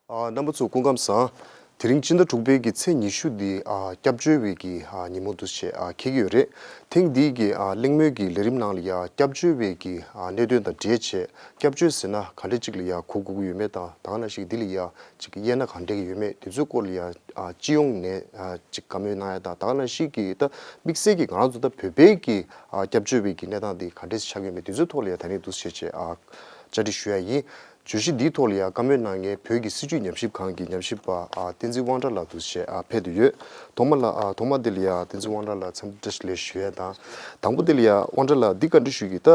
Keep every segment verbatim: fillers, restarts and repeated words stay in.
ཨ། རྣམ་པ་ཚོ་སྐུ་ཁམས་བཟང་། དེ་རིང་སྤྱི་ཟླ་དྲུག་པའི་གི་ཚེས་ཉི་ཤུ་འདི་ཨ་སྐྱབས་བཅོལ་བའི་གི་ཨ་ཉིན་མོ་འདུག་སེ་ཨ་འཁེལ་གྱི་ཡོད་རེད། ཐེངས་འདིའི་གི་ཨ་གླེང་མོལ་གྱི་ལས་རིམ་ནང་ལ་ཡ་སྐྱབས་བཅོལ་བའི་གི་ཨ་གནད་དོན་དང་འབྲེལ་བྱས་སྐྱབས་བཅོལ་ཟེར་ན་ག་འདྲ་ཅིག་ལ་ཡ་གོ་དགོས་ཀྱི་ཡོད་མེད་དང་། ད་ག་ནང་བཞིན་འདི་ལ་ཡ་ཅིག་དབྱེ་ན་ག་འདྲ་གི་ཡོད་མེད། དེ་ཚོའི་སྐོར་ལ་ཡ་ཨ་སྤྱི་ཡོངས་ནས་ཨ་ཅིག་བཀའ་མོལ་གནང་ཡ་དང་། ད་ག་ནང་བཞིན་གྱི་ད་དམིགས་བསལ་གྱི་ང་རང་ཚོ་ད་བོད་པའི་གི་ཨ་སྐྱབས་བཅོལ་བའི་གི་གནས་སྟངས་འདི་ག་འདྲས་ཆགས་ཀྱི་ཡོད་མེད། དེ་ཚོའི་ཐོག་ལ་ཡ་ད་ནི་འདུག་སེ་བྱས་བྱས་ཨ་བཅར་འདྲི་ཞུ་ཡ་ཡིན། བརྗོད་གཞི་འདིའི་ཐོག་ལ་ཡ་བཀའ་མོལ་གནང་མཁན་བོད་ཀྱི་སྲིད་བྱུས་ཉམས་ཞིབ་ཁང་གི་ཉམས་ཞིབ་པ་ཨ་བསྟན་འཛིན་དབང་གྲགས་ལགས་འདུག་སེ་བྱས་ཨ་ཕེབས་བསྡད་ཡོད། ཐོག་མ་ལ་ཨ་ཐོག་མ་འདི་ལ་ཡ་བསྟན་འཛིན་དབང་གྲགས་ལགས་འཚམས་འདྲི་བཀྲ་ཤིས་བདེ་ལེགས་ཞུ་ཡ་དང་། དང་པོ་འདི་ལ་ཡ་དབང་གྲགས་ལགས་འདི་བཀའ་འདྲི་ཞུ་གི། ད་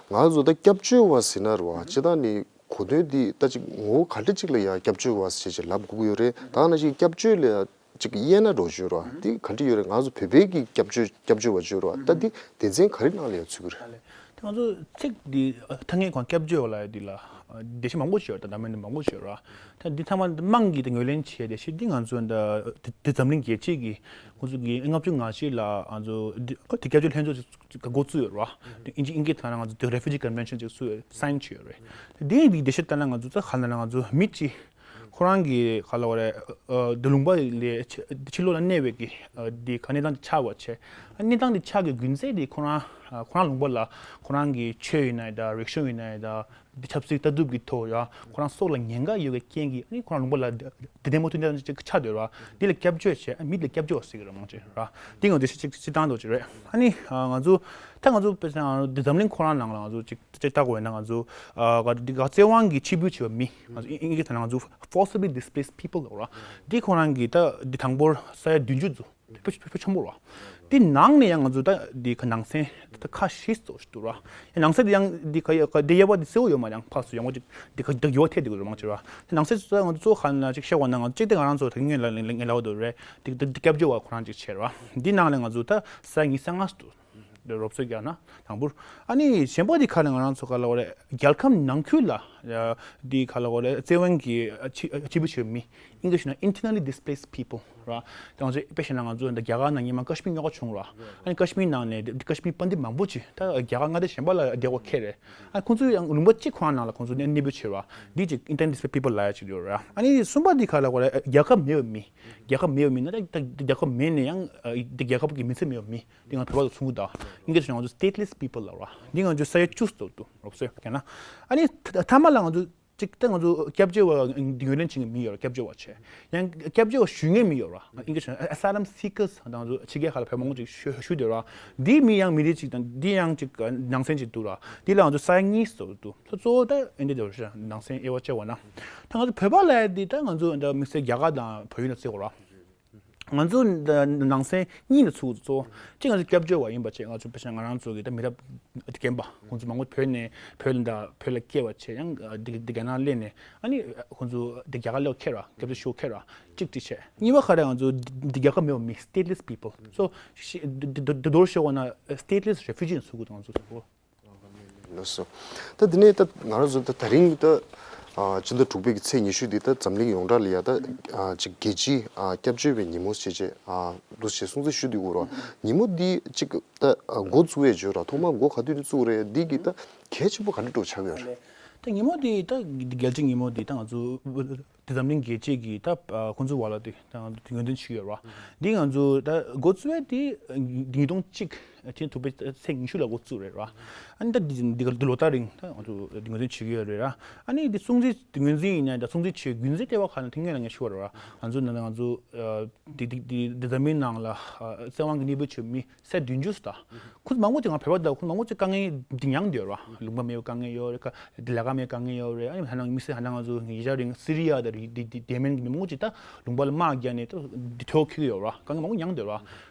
ང་ཚོ་ད་སྐྱབས་བཅོལ་བ་ཟེར་ན་རེད་བ། སྤྱིར་བཏང་ནི་གོ་དོན་འདི་ད་ཅིག་ངོ་བོ་ག་འདྲ་ཅིག་ལ་ཡ་སྐྱབས་བཅོལ་བ་ཟེར་བྱས་ལབ་དགོས་ཀྱི་ཡོད་རེད། ད་ག་ནང་བཞིན་སྐྱབས་བཅོལ་ལ་ཡ་ཅིག་དབྱེ་ན་འགྲོ་བཞིན་རོ། འདི་ག་འདྲ་ཡོད་རེད། ང་ཚོ་བོད་པའི་གི་སྐྱབས་བཅོལ་སྐྱབས་བཅོལ་བ་བརྗོད་རོ། ད་འདི་སྡེ་ཚན་ག་རེ་ནང་ལ་ཡང་ཚུད་ཀྱི་རེད། ད་ང་ཚོ་ཚིག་འདི་ཐ་སྙད་ཁོང་སྐྱབས་བཅོལ་བ་ལ་འདི་ལ་སྡེ་ཚན་མང་པོ་ཞིག་ཡོད་རེད། ད་མིན་མང་པོ་ཞིག་ཡོད་རེད། ད་འདི་ཚང་མ་དམངས་ཀྱིས་ད་ངོས་ལེན་བྱས་བསྡད་ཤག་འདི་ང་ཚོ་ད་འདི་འཛམ་གླིང་རྒྱལ་སྤྱི་གི་ཁོང་ཚོ་གི་ལྔ་བཅུ་ང་བཞི་ལ་ང་ཚོ་འདི་འདི་སྐྱབས་བཅོལ་ལྷན་ཚོགས་ཅིག་འགོ་བཙུགས་ཡོད་རེད། འདི་དབྱིན་ཇི་དབྱིན་སྐད་ཐོག་ན་ང་ཚོ་འདི་Refugee Convention་ཅིག་བཙུགས་ཡོད། sign་བྱས་ཡོད་རེད། འདི་འདི་འགྲེལ་བཤད་ལྟར་ན་ང་ཚོ་ད་ག་ལ་ན་ང་ཚོ་མི་གཅིག་ཁོ་རང་གི་ག་ལ་བ་རེད། ཨ་འདི་ལུང་པ་ལས་ཕྱི་ཕྱི་ལོགས་ལ་གནས་པའི་གི་ཨ་འདི་ག་གནས་སྟངས་འདི་ཆགས་པ་བྱས། ཨ་གནས་སྟངས་འདི་ཆགས་ཀྱི་རྒྱུ་མཚན་འདི་ཁོ་རང་ཨ་ཁོ་རང་ལུང་པ་ལ་ཁོ་རང་གི་ཆོས་ཡིན་ན་ཡང་ད་རིག་གཞུང་ཡིན་ན་ཡང་ད་འདི་ཆབ་སྲིད་ལྟ་གྲུབ་ཀྱི་ཐོག་ཡ་ཁོ་རང་སྲོག་ལ་ཉེན་ཁ་ཡོད་པའི་རྐྱེན་གྱིས་ཨ་ནི་ཁོ་རང་ལུང་པ་ལ་འདི་འདི་ལྟད་མོ་མཐུན་ལྟ་ཅིག་ཆགས་བསྡད་ར། འདི་ལ་སྐྱབས་བཅོལ་བྱས། ཨ་མི་ལ་སྐྱབས་བཅོལ་བ་ཟེར་གི་ར་མང་ཆེ་ར། འདི་ང་ཚོ་ཤི་ཤི་ཤི་སྟངས་འདྲ་ཅིག་རེད། ཨ་ནི་ང་ཚོ་ད་ང་ཚོ་དཔེ་ཆ་འདི་འཛམ་གླིང་ཁོ་རང་ནང་ལ་ང་ཚོ་ཅིག་ཅིག་ལྟ་དགོས་ན་ང་ཚོ་ཨ་ག་འདི་ག་བཙན་དབང་གིས་ཕྱིར་འབུད་བྱས་པ་མི་ང་ཚོ་ཨིན་ཨིན་སྐད་ཐོག་ན་ང་ཚོ་forcibly displaced people་ལབ་ར། འདི་ཁོ་རང་གི་ད་འདི་དང་པོར་ས་ཡ་བདུན་ཅུ་ཚོ་ཕྱོགས་ཕྱོགས་ཕྱོགས་ཆེན་པོ་ར། འདི་ནང་ནས་ཡང་ང་ཚོ་ད་འདི་ག་ནང་སེམས་ད་ཁ་ཤས་ཚོ་ཞིག་འདུག་ར། ཡང་ནང་སེམས་འདི་ཡང་འདི་ག་ཡ་ག་འདི་དབྱེ་བ་འདི་གསལ་བོ་ཡོད་མ་རེད། ཡང་ཕར་ཚུར་ཡོང་བ་ཅིག་འདི་ག་འདི་འགྱུར་བ་ཐེབས་འདི་ག་རེད་མང་ཆེ་ར། ནང་སེམས་ཚོ་ང་ཚོ་གཙོ་བོ་ག་ན་ཅིག་བཤད་པ་ན་ང་ཚོ་གཅིག་དེ་ང་རང་ཚོ་ད་གིན་ངས་ལ་ངས་ལ་བ་འདུག་རེད། འདི་འདི་འདི་སྐྱབས་བཅོལ་བ་ཁོ་རང་ཅིག་བྱས་ར། འདི་ནང་ནས་ང་ཚོ་ད་ས་ཡ་ཉི་ཤུ་རྩ་ལྔ་འདུག་རོབ་ཚོད་རྒྱག་ན་དང་པོར། ཨ་ནི་གཞན་པ་དེ་ག་ལ་ང་རང་ཚོ་ག་ལ་བ་རེད། རྒྱལ་ཁབ་ནང་ཁུལ་ལ་ཨ་དེ་ག་ལ་བ་རེད། བཙན་དབང་གིས་ཨ་ཕྱི་ཨ་ཕྱིར་འབུད་བྱས་པའི་མི་ཨིན་སྐད་ཞུ་ན་internally displaced people་ར། དེ་ང་ཚོ་དཔེ་བཞག་ན་ང་ཚོ་འདི་རྒྱ་གར་ནང་ཉི་མ་ཀ་ཤི་མིར་རྙོག་དྲ་བྱུང་ར། ཨ་ནི་ཀ་ཤི་མིར་ནང་ནས་དེ་ཀ་ཤི་མིར་དཔལ་འབྱོར་མང་པོ་ཅིག་ད་རྒྱ་གར་མངའ་སྡེ་གཞན་པ་ལ་བསྡད་དགོས་ཁེལ་རེད། ཨ་ཁོང་ཚོ་ཡང་ལུང་པ་གཅིག་ཁོ་རང་ནང་ལ་ཁོང་ཚོ་གནས་གནས་སྤོས་བྱས་ར། འདི་ཅིག་internally displaced people་ལབ་ཡ་ཅིག་ཡོད་ར། ཨ་ནི་གསུམ་པ་འདི་ག་ལ་བ་རེད། རྒྱལ་ཁབ་མེད་པའི་མི། རྒྱལ་ཁབ་མེད་པའི་མི་ན་ད་ད་རྒྱལ་ཁབ་མེད་ནས་ཡང་ཨ་འདི་རྒྱལ་ཁབ་ཀྱི་མི་ཚེ་མེད་པའི་མི། འདི་ང་བོད་པ་དང་མཚུངས་ཀྱི་ད། ཨིན་སྐད་ཞུ་ན་ང་ཚོ་stateless people་ལབ་ར། འདི་ང་ཚོ་ས་ཡ་བཅུ་ཙམ་འདུག་རོབ་ཚོད་རྒྱག་ན། ཨ་ནི་ཐ་མ་ལ་ང་ཚོ་གཅིག་ད་ང་ཚོ་སྐྱབས་བཅོལ་བ་འདི་ངོས་ལེན་བྱེད་མཁན་མི་ཡོད་ར། སྐྱབས་བཅོལ་བ་བྱས། ཡང་སྐྱབས་བཅོལ་བ་ཞུ་མཁན་མི་ཡོད་ར། ཨིན་སྐད་ཞུ་ན་asylum seekers་དང་ང་ཚོ་ཕྱི་རྒྱལ་ཁག་ལ་བོད་མང་པོ་ཅིག་ཞུ་ཞུ་བསྡད་ར། འདི་མི་ཡང་མི་རིགས་གཅིག་དང་འདི་ཡང་གཅིག་ནང་ཚན་གཅིག་འདུག་ར། འདི་ལ་ང་ཚོ་ས་ཡ་གཉིས་ཙམ་འདུག་ད་གཙོ་བོ་ད་ཨིན་སྐད་ཞུ་ན་ནང་ཚན་དབྱེ་བ་བྱས་པ་ན། ད་ང་ཚོ་བོད་པ་ལ་འདི་ད་ང་ཚོ་ད་དམིགས་བསལ་རྒྱ་གར་དང་བལ་ཡུལ་ལ་བརྩི་དགོས་ར། ང་ཚོ་ནང་སེམས་གཉིས་ལ་ཚུགས་གཙོ་བོ་གཅིག་ང་ཚོ་སྐྱབས་བཅོལ་བ་ཡིན་པ་བྱས། ང་ཚོ་དཔེ་ཆ་ང་རང་ཚོ་གི་ད་མི་རབས་རྒན་པ་ཁོང་ཚོ་མང་པོ་བོད་ནས་བོད་ལ་ད་བོད་ལ་སྐྱེས་པ་བྱས། ཡང་འདི་འདི་རྒྱ་ནག་སླེབས་ནས་ཨ་ནི་ཁོང་ཚོ་འདི་རྒྱ་གར་སླེབས་ཁེལ་ར། སྐྱབས་བཅོལ་ཞུ་ཁེལ་ར། གཅིག་དེ་བྱས། གཉིས་པ་ག་རེ། ང་ཚོ་འདི་རྒྱལ་ཁབ་མེད་པ་མི་stateless people་སོ་འདི་འདི་འདི་མདོར་བཤད་པ་ན་stateless refugee་ཚུགས་དགོས་ང་ཚོ་ཚུགས་དགོས། ལགས་སོ། ད་དེ་ནས་ད་ང་རང་ཚོ་ད་དེ་རིང་ད་ཨ་སྤྱི་ཟླ་དྲུག་པའི་གི་ཚེས་ཉི་ཤུ་འདི་ད་འཛམ་གླིང་ཡོངས་གྲགས་ལ་ཡ་ད་ཨ་ཅིག་རྒྱལ་སྤྱིའི་ཨ་སྐྱབས་བཅོལ་བའི་ཉིན་མོ་ཞེས་བྱས་ཨ་འདུག་ཞེས་སྲུང་བརྩི་ཞུ་འདོད་ཀྱི་ཡོད་རེད། ཉིན་མོ་འདི་ཅིག་ད་ཨ་འགོ་བཙུགས་ཡས་བརྗོད་ར། ཐོག་མར་འགོ་ག་དུས་ནས་བཙུགས་རེད། འདི་གི་ད་གལ་ཆེན་པོ་ག་འདྲ་འདྲ་བོ་ཆགས་ཀྱི་ཡོད་རེད། ད་ཉིན་མོ་འདི་ད་རྒྱལ་སྤྱིའི་ཉིན་མོ་འདི་ད་ང་ཚོ་འདི་འཛམ་གླིང་རྒྱལ་སྤྱི་གི་ད་ཨ་ཁོང་ཚོའི་བར་ལ་དེ་ད་ང་ཚོ་ངོས་འཛིན་བྱེད་ཀྱི་ཡོད་རེད་བ། འདི་ང་ཚོ་ད་འགོ་བཙུགས་པ་དེ་ཉིས་སྟོང་གཅིག་ཕྱི་ཟླ་དྲུག་པའི་ཚེས་ཉི་ཤུ་ལ་འགོ་བཙུགས་རེད་བ། ཨ་ནི་ད་འདི་འདི་ག་འདི་ལོ་ལྟར་རིང་ད་ང་ཚོ་འདི་ངོས་འཛིན་བྱེད་ཀྱི་ཡོད་རེད་ར། ཨ་ནི་འདི་སྲུང་བརྩི་འདི་ངོས་འཛིན་ཡིན་ན་ད་སྲུང་བརྩི་བྱེད་རྒྱུ་མཚན་ལྟེ་བ་ག་ནས་ཐེངས་ངེས་ལ་ངས་ཞུ་བ་རེད་བ། ང་ཚོ་ནང་ལ་ང་ཚོ་འདི་འདི་འདི་འཛམ་གླིང་ནང་ལ་བཙན་དབང་གིས་གནས་སྤོས་བྱས་མི་ས་ཡ་བདུན་ཅུ་ཙམ་ད། ཁོང་ཚོ་མང་པོ་ཅིག་ང་བོད་པ་ད་ཁོང་མང་པོ་ཅིག་དཀའ་ངལ་འདི་མྱངས་འདི་ཡོད་ར། ལུང་པ་མེད་པའི་དཀའ་ངལ་ཡོད་རེད། ཀ་འདི་ལས་ཀ་མེད་དཀའ་ངལ་ཡོད་རེད། ཨ་ནི་ཧ་ན་མི་སེར་ཧ་ན་ང་ཚོ་ཉེ་ཆར་རིང་སི་རི་ཡ་དང་རི་འདི་འདི་ཡེ་མེན་གི་མི་མང་པོ་ཅིག་ད་ལུང་པ་ལ་དམག་བརྒྱབ་ནས་ད་འདི་ཐོག་འཁྱེར་གི་ཡོད་ར། དཀའ་ངལ་མང་པོ་མྱངས་འདི་ཡོད་ར།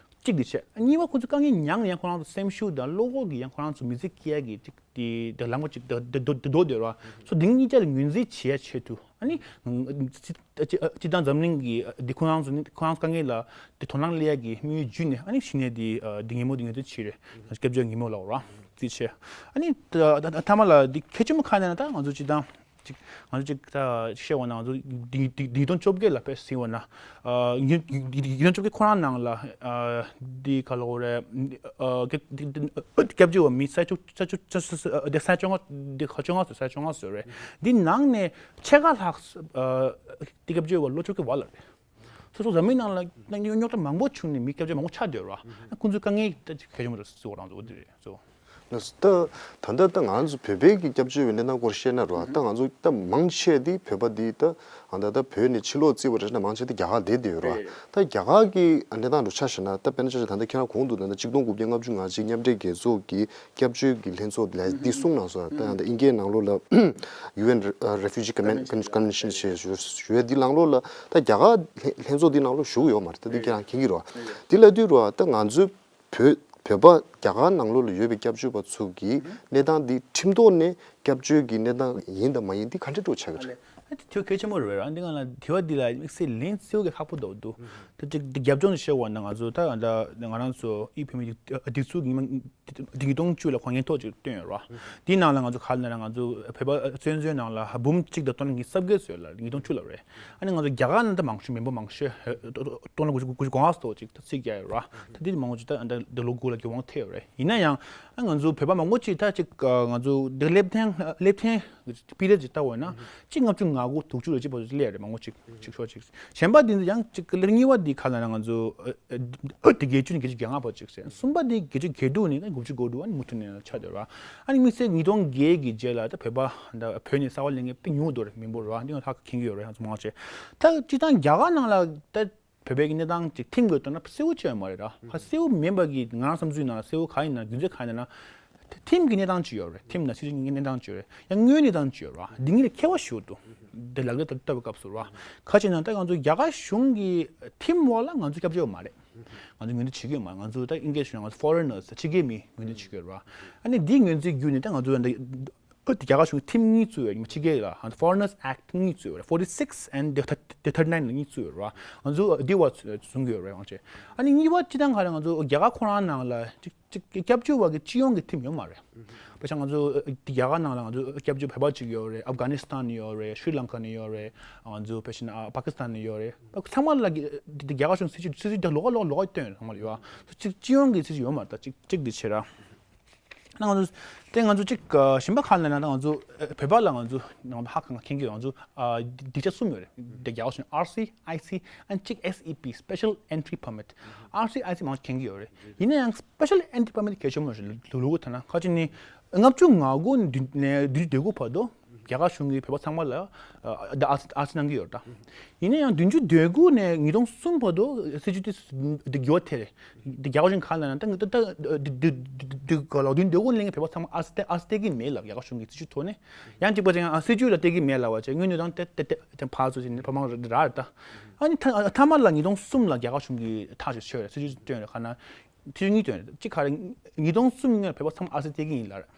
གཅིག་འདི་བྱས། གཉིས་པ་ཁོང་ཚོ་དཀའ་ངལ་མྱངས་ནས་ཡང་ཁོ་རང་ཚོ་སེམས་ཤུགས་དང་བློ་ཁོག་གིས་ཡང་ཁོ་རང་ཚོ་མི་ཚེ་སྐྱེལ་ཡ་གི་ཅིག་དེ་དེ་ལམ་ཁ་ཅིག་དེ་དེ་དེ་དེ་འདོད་དེ་ར། སོ་དེ་གཉིས་ཆ་ལ་ངོས་འཛིན་བྱེད་ཡ་ཆེད་དུ་ཨ་ནི་སྤྱི་སྤྱི་སྤྱི་བཏང་འཛམ་གླིང་གི་དེ་ཁོ་རང་ཚོ་ནི་ཁོ་རང་ཚོ་དཀའ་ངལ་ལ་དེ་དོ་སྣང་སླེབས་ཡ་གི་དམིགས་ཡུལ་བརྒྱུད་ནས་ཨ་ནི་གཞི་ནས་དེ་དེ་ཉིན་མོ་དེ་ངོས་འཛིན་བྱས་རེད། སྐྱབས་བཅོལ་ཉིན་མོ་ལབ་ར་རྩིས་བྱས། ཨ་ནི་ད་ད་ད་མཐའ་མ་ལ་དེ་གལ་ཆེན་པོ་ག་རེ་ན་ད་ང་ཚོ་སྤྱི་བཏང་། ཅིག་ང་ཚོ་ཅིག་ད་བཤད་པ་ན་ང་ཚོ་ཉིས་ཉིས་ཉིས་སྟོང་བཅོ་བརྒྱད་ལ་དཔེ་ཟིན་པ་ན། ཨ་ཉིས་ཉིས་ཉིས་སྟོང་བཅོ་བརྒྱད་ཁོ་རང་ནང་ལ་ཨ་འདི་ག་ལབ་དགོས་རེད། ཨ་གི་འདི་འདི་སྐྱབས་བཅོལ་བ་མི་ས་ཡ་བཅུ་ས་ཡ་བཅུ་ས་ཡ་བཅོ་ལྔ་འདི་ག་བཅོ་ལྔ་ས་ཡ་བཅོ་ལྔ་ཙམ་རེད། འདི་ནང་ནས་ཕྱེད་ཀ་ལྷག་ཨ་འདི་སྐྱབས་བཅོལ་བ་ལོ་བཅོ་བརྒྱད་བར་ལ་རེད། སོ་སོ་འཛམ་གླིང་ནང་ལ་རྙོག་དྲ་མང་པོ་བྱུང་ནས་མི་སྐྱབས་བཅོལ་མང་པོ་ཆགས་བསྡད་ཡོད་རེད། ཁོང་ཚོའི་དཀའ་ངལ་ད་གལ་ཆེན་པོ་རེད་ཟེར་བ་རང་ཚོ་འོ་དེ་རེད་ཟེར་བ། ད་ད་ལྟ་ད་ང་ཚོ་བོད་པའི་གི་སྐྱབས་བཅོལ་བའི་གནས་སྟངས་སྐོར་བཤད་ན་རེད་བ། ད་ང་ཚོ་ད་མང་ཆེ་དེ་བོད་པ་དེ་ད་ཨ་ད་ད་བོད་ནས་ཕྱི་ལོགས་བརྩིས་པ་རེད་ན་མང་ཆེ་དེ་རྒྱ་གར་བསྡད་བསྡད་ཡོད་རེད་བ། ད་རྒྱ་གར་གི་གནས་སྟངས་འདྲ་ཆ་བཞག་ན་ད་དཔེར་ན་ཆ་བཞག་ད་ལྟ་ཁྱེད་རང་གོང་དུ་ད་ལྟ་གཅིག་སྟོང་དགུ་བརྒྱ་ལྔ་བཅུ་ང་གཅིག་མཉམ་འབྲེལ་རྒྱལ་ཚོགས་ཀྱི་སྐྱབས་བཅོལ་གྱི་ལྷན་ཚོགས་ལ་འདི་གསུངས་གནང་སོང་། ད་ཡང་ད་ཨིན་སྐད་ནང་ལོགས་ལ་ཡུ་ཨེན་རེ་ཕུ་ཇི་ཀོན་ཝེན་ཤན་ཞེས་ཞུ་ཞུ་ཡ་འདི་ནང་ལོགས་ལ་ད་རྒྱ་གར་ལྷན་ལྷན་ཚོགས་འདི་ནང་ལོགས་ཞུགས་ཡོད་མ་རེད། ད་འདི་ཁྱེད་རང་མཁྱེན་གྱི་རེད་བ། འདི་ལབ་དུས་རེད་བ། ད་ང་ཚོའི་བོད་བོད་པ་རྒྱ་གར་ནང་ལོགས་ལ་ཡོད་པའི་སྐྱབས་བཅོལ་བ་ཚོ་གི་གནས་སྟངས་འདི་ཁྲིམས་ཐོག་ནས་སྐྱབས་བཅོལ་གྱི་གནས་སྟངས་ཡིན་དང་མ་ཡིན་འདི་ག་འདྲ་འགྲོ་ཆགས་ཀྱི་རེད། ཨ་དེ་དུས་གལ་ཆེན་པོ་རེད་ར། འདི་ང་ལ་དྲི་བ་འདི་ལ་དམིགས་བསལ་ལན་གསལ་པོ་གི་ཁག་པོ་འདུག་འདུག་ད་ཅིག་འདི་རྒྱབ་ལྗོངས་ནས་བཤད་པ་ན་ང་ཚོ་ད་ད་ང་རང་ཚོ་ཨི་བོད་མི་རིགས་སྒྲིག་འཛུགས་ཀྱི་མ་འདི་ཉིས་སྟོང་བཅུ་ལ་ཁོ་སྙན་ཐོ་ཅིག་བཏོན་ཡོད་ར། འདིའི་ནང་ལ་ང་ཚོ་ག་ལ་ན་ང་ཚོ་བོད་པ་བཙན་བྱོལ་ནང་ལ་འབུམ་གཅིག་དང་སྟོང་ཉི་ཤུ་རྩ་བརྒྱད་ཙམ་ཡོད་ལ་ཉིས་སྟོང་བཅུ་ལ་རེད། ཨ་ནི་ང་ཚོ་རྒྱ་གར་ནང་ད་མང་ཤོས་མི་འབོར་མང་ཤོས་སྟོང་ལ་དགུ་བཅུ་དགུ་བཅུ་གོ་ལྔ་ཙམ་ཅིག་ད་ཚིག་རྒྱག་ཡོད་ར། ད་འདི་མང་པོ་ཅིག་ད་ད་ལོ་དགུ་ལ་གི་དབང་ཐེ་ཡོད་རེད། ཡིན་ན་ཡང་ཨ་ང་ཚོ་བོད་པ་མང་པོ་ཅིག་ད་ཅིག་ང་ཚོ་འདི་སླེབས་ཐེངས་སླེབས་ཐེངས་པི་རེད་ཅིག་ལྟ་བ་ན་གཅིག་ལྔ་བཅུ་ང་དགུ་དྲུག་ཅུ་ལ་གཅིག་བར་དུ་སླེབས་རེད། མང་པོ་ཅིག་ཅིག་ཤོག་ཅིག་གཞན་པ་འདི་ཚོ་ཡང་གཅིག་གཉིས་པ་འདི་ག་ལ་ན་ང་ཚོ་ཨ་ཨ་དེ་བརྒྱད་ཅུ་ནས་བརྒྱད་ཅུ་གྱ་ལྔ་བར་ཅིག་ཟེར། གསུམ་པ་འདི་བརྒྱད་ཅུ་གྱ་དྲུག་ནས་དགུ་བཅུ་གོ་དྲུག་ཨ་ནི་མུ་མཐུད་ནས་ཆགས་བསྡད་ར། ཨ་ནི་དམིགས་བསལ་ཉིས་སྟོང་བརྒྱད་ཀྱི་རྗེས་ལ་ད་བོད་པ་ད་བོད་ནས་གསར་པ་སླེབས་མཁན་དཔེ་ཉུང་དུ་རེད། མི་འབོར་ར་འདི་ང་ཧ་གོ་མཁན་གྱི་ཡོད་རེད། ང་ཚོ་མང་ཆེ་ད་སྤྱིར་བཏང་རྒྱ་གར་ནང་ལ་ད་བོད་པའི་གི་གནས་སྟངས་ཅིག་ཁྲིམས་ཀྱི་དོན་ན་གསལ་པོ་ཅིག་ཡོད་མ་རེད་ར། ཧ་གསལ་པོ་མིན་པ་གི་ང་རང་བསམ་ཚུལ་ནང་ལ་གསལ་པོ་ག་ཡིན་ན་རྒྱུ་མཚན་ག་ཡིན་ན། ཁྲིམས་ཀྱི་གནས་སྟངས་ཅིག་ཡོད་རེད། ཁྲིམས་དང་སྲིད་ཇུས་ཀྱི་གནས་སྟངས་ཅིག་ཡོད་རེད། ཡང་དངུལ་གནས་སྟངས་ཅིག་ཡོད་རེད་བ། འདི་གཉིས་ལ་ཁྱད་པར་ཞིག་འདུག་འདི་ལག་ལེན་བསྟར་བའི་སྐབས་སུ་རེད་བ། ག་ཅི་ན་ད་ང་ཚོ་རྒྱ་གར་གཞུང་གི་ཁྲིམས་འོག་ལ་ང་ཚོ་སྐྱབས་བཅོལ་བ་མ་རེད། ང་ཚོ་ངོས་འཛིན་བྱེད་ཀྱི་ཡོད་མ་རེད། ང་ཚོ་ད་ཨིན་སྐད་ཞུ་ན་ང་ཚོ་ཕོ་རེ་ནར་ཕྱི་རྒྱལ་མི་ངོས་འཛིན་བྱེད་ཀྱི་ཡོད་རེད་བ། ཨ་ནི་འདིའི་ངོས་འཛིན་བརྒྱུད་ནས་ད་ང་ཚོ་ད་རྒྱ་གར་གཞུང་གི་ཁྲིམས་གཉིས་བཙུགས་ཡོད་རེད། ཕྱི་རྒྱལ་ལ་ཕོ་རེ་ནར་ཨེཀ་གཉིས་བཙུགས་ཡོད་རེད། forty six and the thirty nine ལ་གཉིས་བཙུགས་ཡོད་རེད་བ། ང་ཚོ་འདི་བ་བཟུང་གི་ཡོད་རེད་ང་ཚོ། ཨ་ནི་གཉིས་པ་སྤྱིར་བཏང་ག་རེ་ང་ཚོ་རྒྱ་གར་ཁོ་རང་ནང་ལ་ཅིག་ཅིག་སྐྱབས་བཅོལ་བ་གི་སྤྱི་ཡོངས་ཀྱི་ཁྲིམས་ཡོད་མ་རེད། དཔེར་ན་ང་ཚོ་འདི་རྒྱ་གར་ནང་ལ་ང་ཚོ་སྐྱབས་བཅོལ་བོད་པ་ཅིག་ཡོད་རེད། ཨབ་གྷ་ནི་སི་ཐན་ནས་ཡོད་རེད། ཤྲི་ལང་ཀ་ནས་ཡོད་རེད། ང་ཚོ་དཔེར་ན་ཨ་པ་ཀི་སི་ཐན་ནས་ཡོད་རེད། ཚང་མ་ལ་གི་འདི་རྒྱ་གར་གཞུང་སྲིད་ཇུས་སྲིད་ཇུས་དེ་ལོགས་ཀ་ལོགས་ལོགས་ཀ་བཏོན་ཡོད་ཚང་མ་ལ་ཡོད་ཨ། ཅིག་སྤྱི་ཡོངས་ཀྱི་སྲིད་ཇུས་ཡོད་མ་རེད། ད་ཅིག་ཅིག་འདི་བྱེད་ར། ད་ང་ཚོ་དེ་ང་ཚོ་ཅིག་གཞན་པ་ག་རེ་ལབ་ན་ད་ང་ཚོ་བོད་པ་ལ་ང་ཚོ་ཧ་གོ་མཁན་གྱི་ང་ཚོ་སྡིངས་ཆ་གསུམ་ཡོད་རེད། དེ་རྒྱ་གར་གཞུང་ཨར་སི་ཨའི་སི་ཨ་ནི་གཅིག་ཨེས་ཨི་པི་Special Entry Permit། ཨར་སི་ཨའི་སི་མང་ཆེ་མཁྱེན་གྱི་ཡོད་རེད། ཡིན་ན་ཡང་Special Entry Permit་གལ་ཆེན་པོ་ཞིག་ལུགས་ལུགས་ཐ་ན་ཁ་ཅིག་ནི་ལྔ་བཅུ་ང་དགུ་ནས་བདུན་ཅུ་དོན་དགུ་བར་དུ་རྒྱ་གར་གཞུང་གིས་བོད་པ་ཚང་མ་ལ་ཨར་སི་ཨར་སི་གནང་གི་ཡོད་རེད། ད་ཡིན་ན་ཡང་བདུན་ཅུ་དོན་དགུ་ནས་ཉིས་སྟོང་གསུམ་བར་དུ་སྲིད་ཇུས་དེ་འགྱུར་བ་ཐེབས་རེད། འདི་རྒྱ་གར་གཞུང་ག་རེ་ལབ་ན་ད་ད་ད་འདི་འདི་འདི་འདི་ག་ལ་བདུན་དོན་དགུ་ལས་བོད་པ་ཚང་མ་ཨར་སི་ཨར་སི་སྟེར་གྱི་མེད་ལབ། རྒྱ་གར་གཞུང་གི་སྲིད་ཇུས་ཐོག་ནས་ཡང་གཅིག་པ་ཅིག་ཡང་སྲིད་ཇུས་ལ་སྟེར་གྱི་མེད་ལབ་པ་བྱས་དངུལ་དངུལ་དང་དེ་དེ་དེ་དེ་ཕར་ཚུར་བྱས་ནས་ཕ་མ་ར་ར་རེད། ད་ཨ་ནི་མཐའ་མཐའ་མ་ལ་ཉིས་སྟོང་གསུམ་ལ་རྒྱ་གར་གཞུང་གིས་ཐག་ཅིག་ཆོད་རེད། སྲིད་ཇུས་བཏོན་རེད། ག་ན་སྲིད་ཇུས་གཉིས་བཏོན་རེད། གཅིག་ག་རེ་ཉིས་སྟོང་གསུམ་སྔོན་ལ་བོད་པ་ཚང་མ་ཨར་སི་སྟེར་གྱི་ཡིན་ལབ་རེད།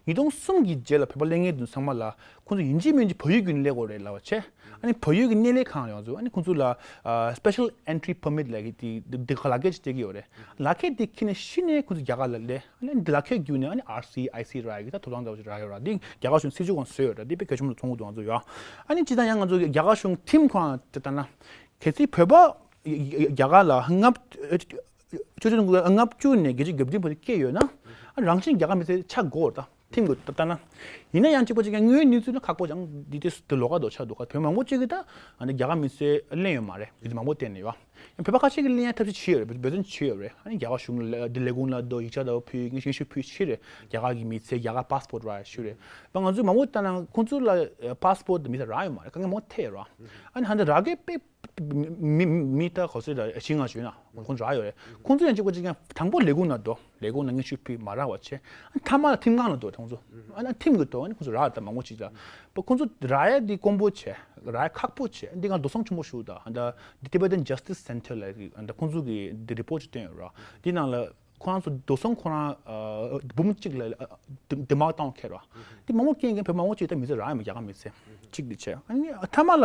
ཉིས་སྟོང་གསུམ་གྱི་རྗེས་ལ་བོད་པ་སླེབས་མཁན་དེ་ཚང་མ་ལ་ཁོང་ཚོ་ཡིན་གཅིག་མིན་གཅིག་བལ་ཡུལ་གྱི་སླེབས་དགོས་རེད་ལབ་པ་བྱས། ཨ་ནི་བལ་ཡུལ་གྱི་གནས་ལས་ཁང་ལ་ཡོང་ཚུལ་ཨ་ནི་ཁོང་ཚོ་ལ་ཨ་Special Entry Permit ལབ་ཀྱི་དེ་དེ་དེ་ག་ལག་ཁྱེར་ཅིག་སྟེར་གྱི་ཡོད་རེད། ལག་ཁྱེར་དེ་ཁྱེར་ནས་གཞི་ནས་ཁོང་ཚོ་རྒྱ་གར་ལ་སླེབས། ཨ་ནི་འདི་ལག་ཁྱེར་བརྒྱུད་ནས་ཨ་ནི་ཨར་སི་ཨའི་སི་རག་ཡག་གི་ད་ཐོབ་ཐང་འདྲ་བོ་ཅིག་རག་ཡོད་ར། འདི་རྒྱ་གར་གཞུང་སྲིད་ཇུས་སྒང་བཟོས་ཡོད་ར། འདི་དཔེ་གལ་ཆེན་པོ་མཐོང་གི་འདུག་ང་ཚོ་ཡ། ཨ་ནི་སྤྱིར་བཏང་ཡང་ང་ཚོ་རྒྱ་གར་གཞུང་ཁྲིམས་ཁང་དེ་ལྟ་ན་གལ་སྲིད་བོད་པ་རྒྱ་གར་ལ་ལྔ་བཅུ་ལྔ་བཅུ་ནས་བརྒྱད་ཅུ་གྱ་བདུན་བར་དུ་སྐྱེས་ཡོད་ན་ཨ་རང་བཞིན་རྒྱ་གར་མི་ཚེ་ཆགས་དགོས་ར། ད་ཁྲིམས་ཀྱི་ལྟ་ན། ཡིན་ན་ཡང་གཅིག་པ་གཅིག་ཀྱང་དངོས་ཡོད་གནས་ཚུལ་ལ་ཁག་པོ་ཅང་འདི་དེ་དེ་ལོགས་ཀ་འདྲ་ཆགས་འདུག་ག་བོད་མང་པོ་གཅིག་གིས་ད་ཨ་ནི་རྒྱ་གར་མི་ཚེ་ལེན་ཡོད་མ་རེད། ཡུལ་དུ་མང་པོ་བསྟན་ནས་ཡོད། ཡང་བོད་པ་ཁ་ཤས་ཀྱིས་ལེན་ཡ་ཐབས་ཤེས་བྱས་ཡོད་རེད། འབད་བརྩོན་བྱས་ཡོད་རེད། ཨ་ནི་རྒྱ་གར་གཞུང་ལ་འདི་ལས་ཁུངས་ལ་འགྲོ་ཡིག་ཆ་འདྲ་བོ་ཕུལ་སྙན་ཞུ་ཕུལ་ཕྱིར་རྒྱ་གར་གྱི་མི་ཚེ་རྒྱ་གར་པཱ་སི་པོར་རག་ཞུས་རེད། ང་ཚོ་མང་པོ་ལྟ་ན་ཁོང་ཚོ་ལ་པཱ་སི་པོར་དང་མི་ཚེ་རག་ཡོད་མ་རེད། དཀའ་ངལ་མང་པོ་འཕྲད་ཡོད་རེད། ཨ་ནི་ཧ་འདི་རག་གི་དཔེ་མི་མི་མི་ད་ག་ཚོད་ད་བཞི་ལྔ་ཞུས་ན་ཁོང་ཚོ་རག་ཡོད་རེད། ཁོང་ཚོ་ཡང་གཅིག་པ་གཅིག་ཀྱང་དང་པོ་ལས་ཁུངས་ནང་འགྲོ། ལས་ཁུངས་ནང་སྙན་ཞུ་ཕུལ་མ་རག་པ་བྱས། ཨ་མཐའ་མ་ལ་ཁྲིམས་ཁང་ལ་འགྲོ་ཁོང་ཚོ། ཨ་ན་ཁྲིམས་ཀྱི་ཐོག་ནས་ཁོང་ཚོ་རག་ད་མང་པོ་ཅིག་ད། པ་ཁོང་ཚོ་རག་ཡ་འདི་དཀོན་པོ་བྱས། རག་ཡ་ཁག་པོ་བྱས། འདི་ང་འགྲོ་སོང་ཆེན་པོ་ཞུ་ད། ཨ་ད་འདི་Tibetan Justice Center ལ་ཨ་ད་ཁོང་ཚོ་གི་འདི་རི་པོར་ཅིག་བཏོན་ཡོད་ར། འདི་ནང་ལ་ཁོ་རང་ཚོ་འགྲོ་སོང་ཁོ་རང་ཨ་འབུམ་གཅིག་ལ་ཨ་འདི་མ་བཏང་ཁེ་ར། འདི་མང་པོ་རྐྱེན་གྱིས་བོད་མང་པོ་ཅིག་ད་མི་ཚེ་རག་ཡ་མ་རྒྱ་གར་མི་ཚེ། གཅིག་འདི་བྱས། ཨ་ནི་མཐའ་མ་ལ་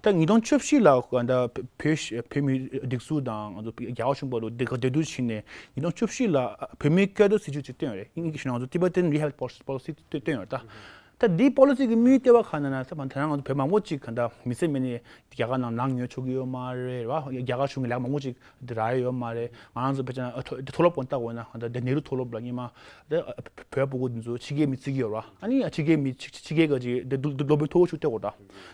ད་ཉིས་སྟོང་བཅུ་བཞི་ལ་ད་བོད་བོད་མི་སྒྲིག་འཛུགས་དང་ང་ཚོ་རྒྱ་གར་གཞུང་བར་དུ་འབྲེལ་འབྲེལ་གཏུག་བྱས་ནས་ཉིས་སྟོང་བཅུ་བཞི་ལ་བོད་མིའི་སྐད་སྒྲོག་སྲིད་ཇུས་ཅིག་བཏོན་ཡོད་རེད། ཨིན་ཇི་ཞུ་ན་ང་ཚོ་Tibetan Rehabilitation Policy དེ་བཏོན་ཡོད་རེད་ད། ད་འདིའི་པོ་ལི་སི་གི་དམིགས་ཡུལ་ལྟེ་བ་ག་ན་ན་ད་ང་ཚོ་བོད་མང་པོ་ཅིག་ག་འདྲ་མི་ཚེ་མེད་ནས་རྒྱ་གར་ནང་ནང་ཉོ་ཆོག་གི་ཡོད་མ་རེད་བ། རྒྱ་གར་གཞུང་གི་ལས་ཀ་མང་པོ་ཅིག་འདི་རག་ཡོད་མ་རེད། ང་རང་ཚོ་ཕལ་ཆེར་ཨ་མཐོ་མཐོ་སློབ་ཀྱང་བལྟ་དགོས་ན་ད་ནེ་རུ་མཐོ་སློབ་ལ་སྔོན་མ་ད་བོད་པ་ཀུན་ཚོ་ཕྱི་རྒྱལ་མི་བརྩི་གི་ཡོད་ར། ཨ་ནི་ཕྱི་རྒྱལ་མི་ཕྱི་རྒྱལ་ག་ཅིག་འདི་སློབ་དཔོན་མཐོ་བོ་ཞིག་བལྟ་དགོས་ད།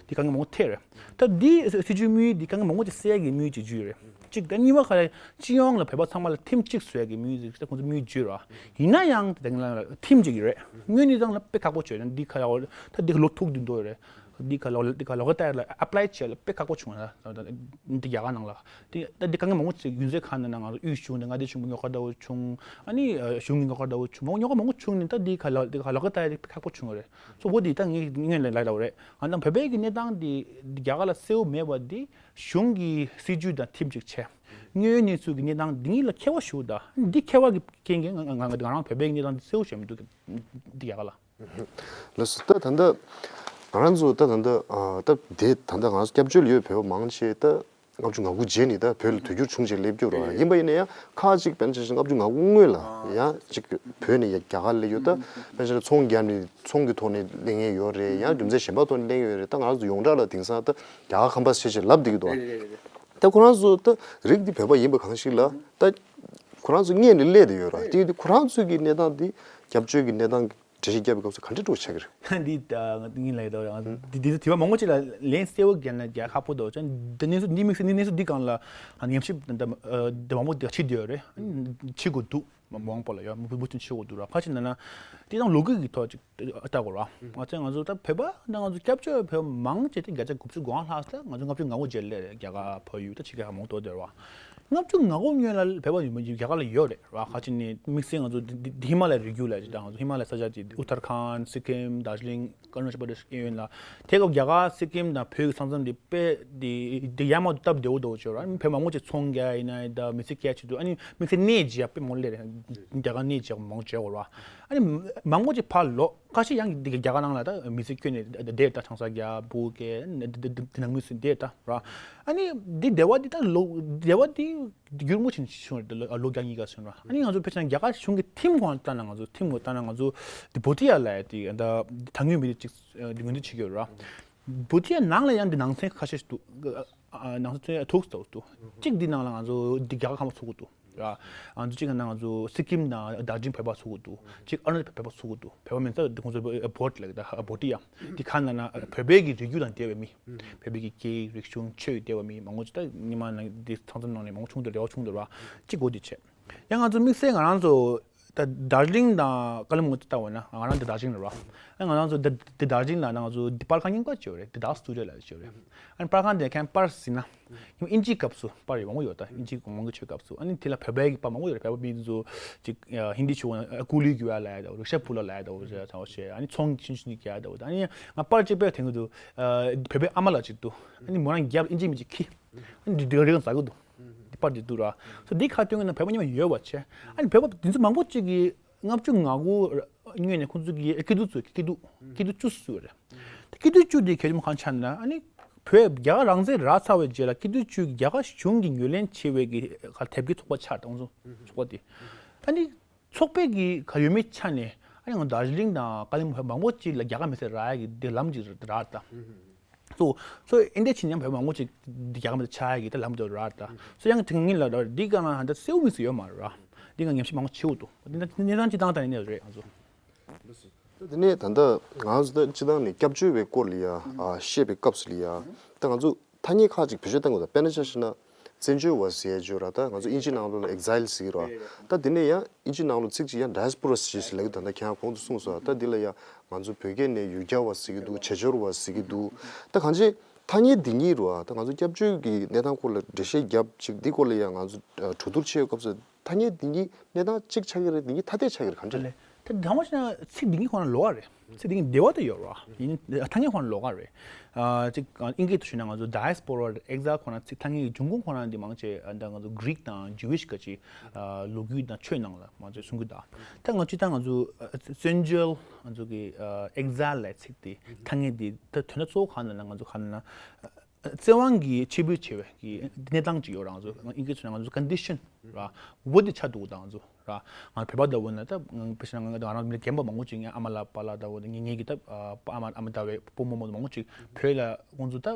འདི་དཀའ་ངལ་མང་པོ་འཕྲད་རེད། ད་འདི་སྲིད་ཇུས་དམིགས་ཡུལ་འདི་དཀའ་ངལ་མང་པོ་ཅིག་སེལ་ཡག་གི་དམིགས་ཡུལ་ཅིག་བརྗོད་ཡོད་རེད། གཅིག་ད་གཉིས་པ་ག་རེ་སྤྱི་ཡོངས་ལ་བོད་པ་ཚང་མ་ལ་ཐིམ་གཅིག་བཟོ་ཡག་གི་དམིགས་ཡུལ་ཅིག་ད་ཁོང་ཚོ་དམིགས་ཡུལ་བརྗོད་ར། ཡིན་ན་ཡང་ད་དེང་ལ་ཐིམ་གཅིག་རེད། དངོས་གནས་སྟངས་ལ་དཔེ་ཁག་པོ་བྱོས་ན་འདི་ཁ་ལ་ད་འདི་ལོ་ཐུག་འདི་འདོད་རེད། འདི་ཁ་ལ་འདི་ཁ་ལ་ལོ་ཏ་ལ་ཨེ་པ་ལའི་བྱས་ལ་དཔེ་ཁག་པོ་བྱུང་ན་འདི་རྒྱ་གར་ནང་ལ་འདི་ད་འདི་དཀའ་ངལ་མང་པོ་ཅིག་ཡུན་ཚད་གང་ན་ན་ང་ཚོ་དབུས་གཞུང་དང་མངའ་སྡེ་གཞུང་གི་རྙོག་དཀར་འདྲ་བོ་བྱུང་། ཨ་ནི་གཞུང་གི་རྙོག་དཀར་འདྲ་བོ་བྱུང་མང་རྙོག་དཀར་མང་པོ་བྱུང་ནས་ད་འདི་ཁ་ལ་འདི་ཁ་ལོ་ཏ་ལ་དཔེ་ཁག་པོ་བྱུང་བ་རེད། སོ་བོ་འདི་ད་ངས་ངས་ལ་ལ་ལ་བ་རེད། ང་ད་བོད་པའི་གི་གནས་སྟངས་འདི་འདི་རྒྱ་གར་ལ་གསལ་བོ་མེད་པ་འདི་གཞུང་གི་སྲིད་ཇུས་དང་ཐིམ་ཅིག་བྱས། དངོས་ཡོད་གནས་ཚུལ་གྱི་གནས་སྟངས་འདི་གཉིས་ལ་ཁྱད་པར་ཞུ་ད། འདི་ཁྱད་པར་གྱི་རྐྱེན་གྱིས་ང་ང་ང་ང་རང་བོད་པའི་གནས་སྟངས་འདི་གསལ་བོ་ཞིག་མི་འདུག་གི། འདི་ཡག་ག་ལ། ལགས་སོ། ད་ད་ལྟ་ང་རང་ཚོ་ད་ད་ལྟ་ཨ་ད་དེ་ད་ལྟ་ང་ཚོ་སྐྱབས་བཅོལ་ཡོད་བོད་པ་མང་ཆེ་ད་ལྔ་བཅུ་ང་དགུ་རྗེས་ནས་ད་བོད་ལ་དུས་འགྱུར་བྱུང་རྗེས་སླེབས་རྒྱུ་རེད། ཡིན་པ་ཡིན་ན་ཡང་ཁག་ཅིག་དཔེར་ན་ཆ་བཞག་ལྔ་བཅུ་ང་དགུ་སྔོན་ལ་ཡང་ཅིག་བོད་ནས་ཡ་རྒྱ་གར་སླེབས་ཡོད། ད་དཔེར་ན་ཆ་བཞག་ཚོང་བརྒྱབ་ནས་ཚོང་གི་ཐོག་ནས་སླེབས་མཁན་ཡོད་རེད། ཡང་རྒྱུ་མཚན་གཞན་པ་ཐོག་ནས་སླེབས་ཡོད་རེད། ད་ང་རང་ཚོ་ཡོངས་གྲགས་ལ་དེང་སང་ད་རྒྱ་གར་ཁམས་པ་ཆེ་ཆེ་ལབ་བསྡད་ཀྱི་འདུག་ཨ། ད་ཁོ་རང་ཚོ་ད་རིགས་འདི་བོད་པ་ཡིན་པ་གང་ཞིག་ལ་ད་ཁོ་རང་ཚོ་སྔོན་ནས་སླེབས་བསྡད་ཡོད་ར། དེ་ཡོད་དུས་ཁོ་རང་ཚོ་གི་གནས་སྟངས་འདི་སྐྱབས་བཅོལ་གྱི་གནས་སྟངས་འགྲེལ་བཤད་བརྒྱབ་པའི་སྐབས་སུ་ག་འདྲ་འགྲོ་ཆགས་ཀྱི་རེད། འདི་ད་ངས་ལབ་ཡོད་ད། འདི་འདི་ཚོ་དྲི་བ་མང་པོ་ཅིག་ལ་ལན་གསལ་བོ་རྒྱག་ན་རྒྱག་ཁག་པོ་འདུག་ཅང་འདི་གནས་ཚུལ་འདི་དམིགས་བསལ་འདི་གནས་ཚུལ་འདི་སྒང་ལ་ཉམས་ཞིབ་འདི་མང་པོ་འདི་བྱེད་བསྡད་ཡོད་རེད། བྱེད་དགོས་འདུག་མ་མང་པོ་ལ་ཡོད་མུ་མུ་མཐུད་བྱེད་དགོས་འདུག་ར། ཁ་ཅིག་ན་ན་དེ་དང་ལོ་རྒྱུས་ཀྱི་ཐོག་ཅིག་ལྟ་དགོས་ར། ང་ཚོ་ང་ཚོ་ད་བོད་པ་ད་ང་ཚོ་སྐྱབས་བཅོལ་བོད་མང་ཆེ་དེ་བརྒྱ་ཆ་དགུ་བཅུ་གོ་ལྔ་ལྷག་ད་ང་ཚོ་ལྔ་བཅུ་ང་དགུ་རྗེས་སླེབས་རེད། རྒྱ་གར་བལ་ཡུལ་ད་ཕྱི་རྒྱལ་ཁག་མང་དུ་བསྡད་ར། ལྔ་བཅུ་ང་དགུ་སྔོན་ལ་བོད་པ་ཡོད་མ་ཡིན་རྒྱ་གར་ལ་ཡོད་རེད་ར། ཁ་ཅིག་ནི་དམིགས་བསལ་ང་ཚོ་འདི་འདི་ཧི་མ་ལ་ཡའི་རི་རྒྱུད་ལ་ཅིག་ད་ང་ཚོ་ཧི་མ་ལ་ཡའི་ས་ཆ་ཅིག་ཨུ་ཐར་ཁཱན་སི་ཀིམ་དར་ཇི་ལིང་ཨ་རུ་ན་ཅལ་པར་དེཤ་གཡས་གཡོན་ལ། དེ་སྐབས་རྒྱ་གར་སི་ཀིམ་དང་བོད་ཀྱི་ས་མཚམས་འདི་དཔེ་འདི་འདི་ཡར་མར་སྟབས་བདེ་བོ་འདུག་ཅོ་ར། བོད་མང་པོ་ཅིག་ཚོང་རྒྱག་ཡིན་ན་ད་མི་ཚེ་སྐྱེལ་ཆེད་དུ་ཨ་ནི་དམིགས་བསལ་གནས་བརྗེ་ཡག་དཔེ་མང་ལེ་རེད། རྒྱ་གར་གནས་བརྗེ་མང་བྱེད་འོ་ར། ཨ་ནི་མང་པོ་ཅིག་ཕར་ལོག་ཁ་ཤས་ཡང་འདི་རྒྱ་གར་ནང་ལ་ད་མི་ཚེ་སྐྱོལ་ནས་བསྡད་ད་ཆང་ས་རྒྱག་བུ་སྐྱེལ་འདི་ནང་མི་སུ་བསྡད་ད་ར། ཨ་ནི་འདི་བདེ་བ་འདི་ད་ལོ་བདེ་བ་འདི་འདི་འགྱུར་མོ་ཕྱིན་བྱུང་རེད། ལོ་ལོ་བརྒྱ་གཉིས་ཀ་སོང་ར། ཨ་ནི་ང་ཚོ་ཕལ་ཆེར་རྒྱ་གར་གཞུང་གི་ཐིམ་ཁོང་ལ་ལྟ་ན་ང་ཚོ་ཐིམ་ཁོང་ལ་ལྟ་ན་ང་ཚོ་འདི་བོ་ཏི་ཡ་ལ་ཡ་དེ་ད་ད་ངོས་མི་རིགས་གཅིག་འདི་ངོས་འཛིན་བྱེད་ཀྱི་ཡོད་ར། བོ་ཏི་ཡ་ནང་ལ་ཡང་འདི་ནང་ཚན་ཁ་ཤས་ཤིག་འདུག་ཨ་ནང་ཚན་ཐུག་ཐུག་འདུག་གཅིག་འདི་ནང་ལ་ང་ཚོ་འདི་རྒྱ་གར་ཁ་མ་ཚུགས་ཀྱི་འདུག་ར། ང་ཚོ་གཅིག་ན་ང་ཚོ་སི་ཀིམ་དང་དར་ཇི་ལིང་བོད་པ་ཚུགས་ཀྱི་འདུག་གཅིག་ཨ་རུ་ན་བོད་པ་ཚུགས་ཀྱི་འདུག་བོད་པ་མིན་ཙང་འདི་ཁོང་ཚོ་བོ་ཏི་ལ་ད་བོ་ཏི་ཡ་འདི་ཁ་ན་ན་བོད་པའི་གི་རིགས་རྒྱུད་དང་འབྲེལ་བའི་མི། བོད་པའི་གི་སྐད་ཡིག་རིག་གཞུང་ཆོས་ཡིག་འབྲེལ་བ་མི་མང་པོ་ཅིག་ད་ཉི་མ་ནང་འདི་ཚང་ཚང་ནང་ནས་མང་པོ་བྱུང་འདུག་འབྲེལ་བ་བྱུང་འདུག་ར། གཅིག་གོ་འདི་བྱས། ཡང་ང་ཚོ་དམིགས་བསལ་ང་རང་ཚོ་ད་དར་ཇི་ལིང་དང་ཀ་ལི་མུང་ལྟ་བ་ན་ང་རང་འདི་དར་ཇི་ལིང་ར། ཨ་ང་རང་ཚོ་འདི་འདི་དར་ཇི་ལིང་ལ་ང་ཚོ་འདི་པར་ཁང་རྙིང་པ་ཅིག་ཡོད་རེད། འདི་དར་སི་ཊུ་ཌི་ཡོ་ལབ་ཅིག་ཡོད་རེད། ཨ་ནི་པར་ཁང་འདི་ཁྱེད་པར་ཟིན་ན་ཉི་མ་ཨིན་ཇིའི་སྐབས་སུ་པར་ཡོད་མང་པོ་ཡོད། ད་ཨིན་ཇི་མང་པོ་ཆོས་སྐབས་སུ་ཨ་ནི་དེ་ལ་བོད་པའི་གི་པར་མང་པོ་ཡོད་རེད། བོད་པ་མི་ཚོ་ཅིག་ཧིན་དི་ཆོས་ཀུ་ལི་གུ་ཡ་ལབ་ཡ་ད་རིག་ཤ་ཕུ་ལ་ལབ་ཡ་ད་ཨ་ནི་ཚོང་ཆུང་ཆུང་ཅིག་རྒྱག་ཡ་ད་ཨ་ནི་ང་པར་ཅིག་དཔེ་དེང་གི་འདུག་བོད་པའི་ཨ་མ་ལགས་ཅིག་འདུག་ཨ་ནི་མོ་རང་རྒྱབ་ཨིན་ཇི་མི་ཅིག་ཁྱེར། ཨ་ནི་འདི་འདི་རིག་ཟ་གི་འདུག་འདི་པར་འདི་འདུག་ར། སོ་འདི་ཁ་སྟོན་གི་ན་བོད་པ་ཉི་མ་ཡོད་པ་བྱས། ཨ་ནི་བོད་པ་འདི་ཚོ་མང་པོ་ཅིག་གིས་ལྔ་བཅུ་ང་དགུ་སྔོན་ནས་ཁོང་ཚོ་གི་སྐྱིད་སྡུག་ཚོ་སྐྱིད་སྡུག་སྐྱིད་སྡུག་བཅུ་ཟེར་བ་རེད། སྐྱིད་སྡུག་བཅུ་འདི་གལ་ཆེན་པོ་གང་ཆགས་ན་ཨ་ནི་བོད་རྒྱ་གར་རང་བཙན་རག་ཚར་བའི་རྗེས་ལ་སྐྱིད་སྡུག་བཅུ་རྒྱ་གར་གཞུང་གིས་ངོས་ལེན་བྱེད་པའི་གི་ཁ་དེབ་སྐྱེལ་ཚོགས་པ་ཆགས་དང་ཚོ་ཚོགས་པ་དེ་ཨ་ནི། ཚོགས་པའི་གི་ག་ཡོད་མེད་ཆ་ནས་ཨ་ནི་ང་དར་ཇི་ལིང་དང་ཀ་ལིམ་པོང་མང་པོ་ཅིག་ལ་རྒྱ་གར་མི་སེར་རག་ཡ་གི་འདི་ལམ་ཅིག་རག་ད། སོ་སོ་ཨིན་ཌི་ཡ་ཕྱིན་ཡང་བོད་མང་པོ་ཅིག་རྒྱ་གར་མི་སེར་ཆགས་ཡ་གི་ད་ལམ་ཅིག་རག་ད། སོ་ཡང་དེ་ངེད་ལ་འདི་ག་ན་ད་གསལ་བོ་མི་སྲིད་ཡོད་མ་རེད་ར། འདི་ང་ཉམས་ཞིབ་མང་པོ་བྱེད་དགོས་འདུག་འདི་ད་གནས་སྟངས་སྤྱི་བཏང་ད་ནས་རེད་ང་ཚོ། དེ་ནས་ད་ལྟ་ང་ཚོ་ད་སྤྱི་བཏང་ནས་སྐྱབས་བཅོལ་བའི་སྐོར་ལ་ཡ་ཨ་བཤད་པའི་སྐབས་སུ་ལ་ཡ་ད་ང་ཚོ་ཐ་སྙད་ཁག་ཅིག་བེད་སྤྱོད་བཏང་དགོས་ད། དཔེར་ན་ཆ་བཞག་ན་བཙན་བྱོལ་བ་ཟེར་ཡ་ཅིག་ཡོད་ར། ད་ང་ཚོ་ཨིན་ཇི་ནང་ལོགས་ལ་ཨེག་ཛའིལ་ཟེར་གི་ར། ད་དེ་ནས་ཡང་ཨིན་ཇི་ནང་ལོགས་ཚིག་ཅིག་ཡང་ཌའི་ཡ་སི་པོ་ར་ཟེར་ཞིག་ལབ་ཀྱི་འདུག་ད་ཁྱེད་རང་གོང་དུ་གསུངས་སོང་། ད་འདི་ལ་ཡ་ང་ཚོ་བོད་སྐད་ནས་ཡུལ་གྱར་བ་ཟེར་གྱི་འདུག་བྱེས་འབྱོར་བ་ཟེར་གྱི་འདུག་ད་གང་ཅི་ཐ་སྙད་འདི་གཉིས་ར། ད་ང་ཚོ་སྐྱབས་བཅོལ་གྱི་གནས་སྟངས་སྐོར་ལ་འགྲེལ་བཤད་རྒྱབ་ཅིག་འདི་སྐོར་ལ་ཡ་ང་ཚོ་གྲོས་བསྡུར་བྱེད་ཡོད་སྐབས་སུ། ཐ་སྙད་འདི་གཉིས་གནས་སྟངས་གཅིག་ཆགས་ཀྱི་རེད། འདི་གཉིས་ཐ་དད་ཆགས་ཀྱི་རེད། གང་འདྲ་རེད། ད་དང་པོ་བྱས་ན་ཚིག་འདི་གཉིས་ཁོ་ན་ལོགས་ཀ་རེད། ཚིག་འདི་གཉིས་འབྲེལ་བ་ད་ཡོད་རེད། ཡིན་ཐ་སྙད་ཁོ་ན་ལོགས་ཀ་རེད། ཨ་གཅིག་ཨིན་སྐད་དུ་ཞུས་ན་ང་ཚོ་ཌའི་ཡ་སི་པོ་ར་ཨེག་ཛའིལ་ཁོ་ན་ཚིག་ཐ་སྙད་ཀྱི་འབྱུང་ཁུངས་ཁོ་ན་འདི་མང་ཆེ་ད་ང་ཚོ་གྷི་རིག་དང་ཇུ་ཝིཤ་ག་ཅིག་ལོ་རྒྱུས་དང་ཆོས་ནང་ལ་མང་ཆེ་གསུང་གི་ད། ད་ང་ཚོ་ད་ང་ཚོ་བཙན་བྱོལ་ང་ཚོ་གི་ཨེག་ཛའིལ་ལབ་ཚིག་འདི་ཐ་སྙད་འདི་ད་དོན་དག་གཙོ་བོ་གང་ལབ་ན་ང་ཚོ་གང་ལབ་ན། བཙན་དབང་གིས་ཕྱིར་འབུད་བྱས་པའི་གི་གནས་སྟངས་ཅིག་ཡོད་ར། ང་ཚོ་ཨིན་སྐད་ཚོ་ནས་ང་ཚོ་ཀོན་ཌི་ཤན་ར། འོ་དེ་ཆགས་འདུག་ད་ང་ཚོ་ར། ང་བོད་པ་འདྲ་བོ་ན་ད་ང་དཔེ་བཞག་ན་ང་ང་རང་མི་རྒན་པ་མང་པོ་ཅིག་ངའི་ཨ་མ་ལགས་པ་ལགས་འདྲ་བོ་ངའི་ངའི་གི་ད་ཨ་ཨ་མ་ཨ་མ་འདྲ་བའི་སྤོ་རྨོ་མོ་མང་པོ་ཅིག་བོད་ལ་ཁོང་ཚོ་ད་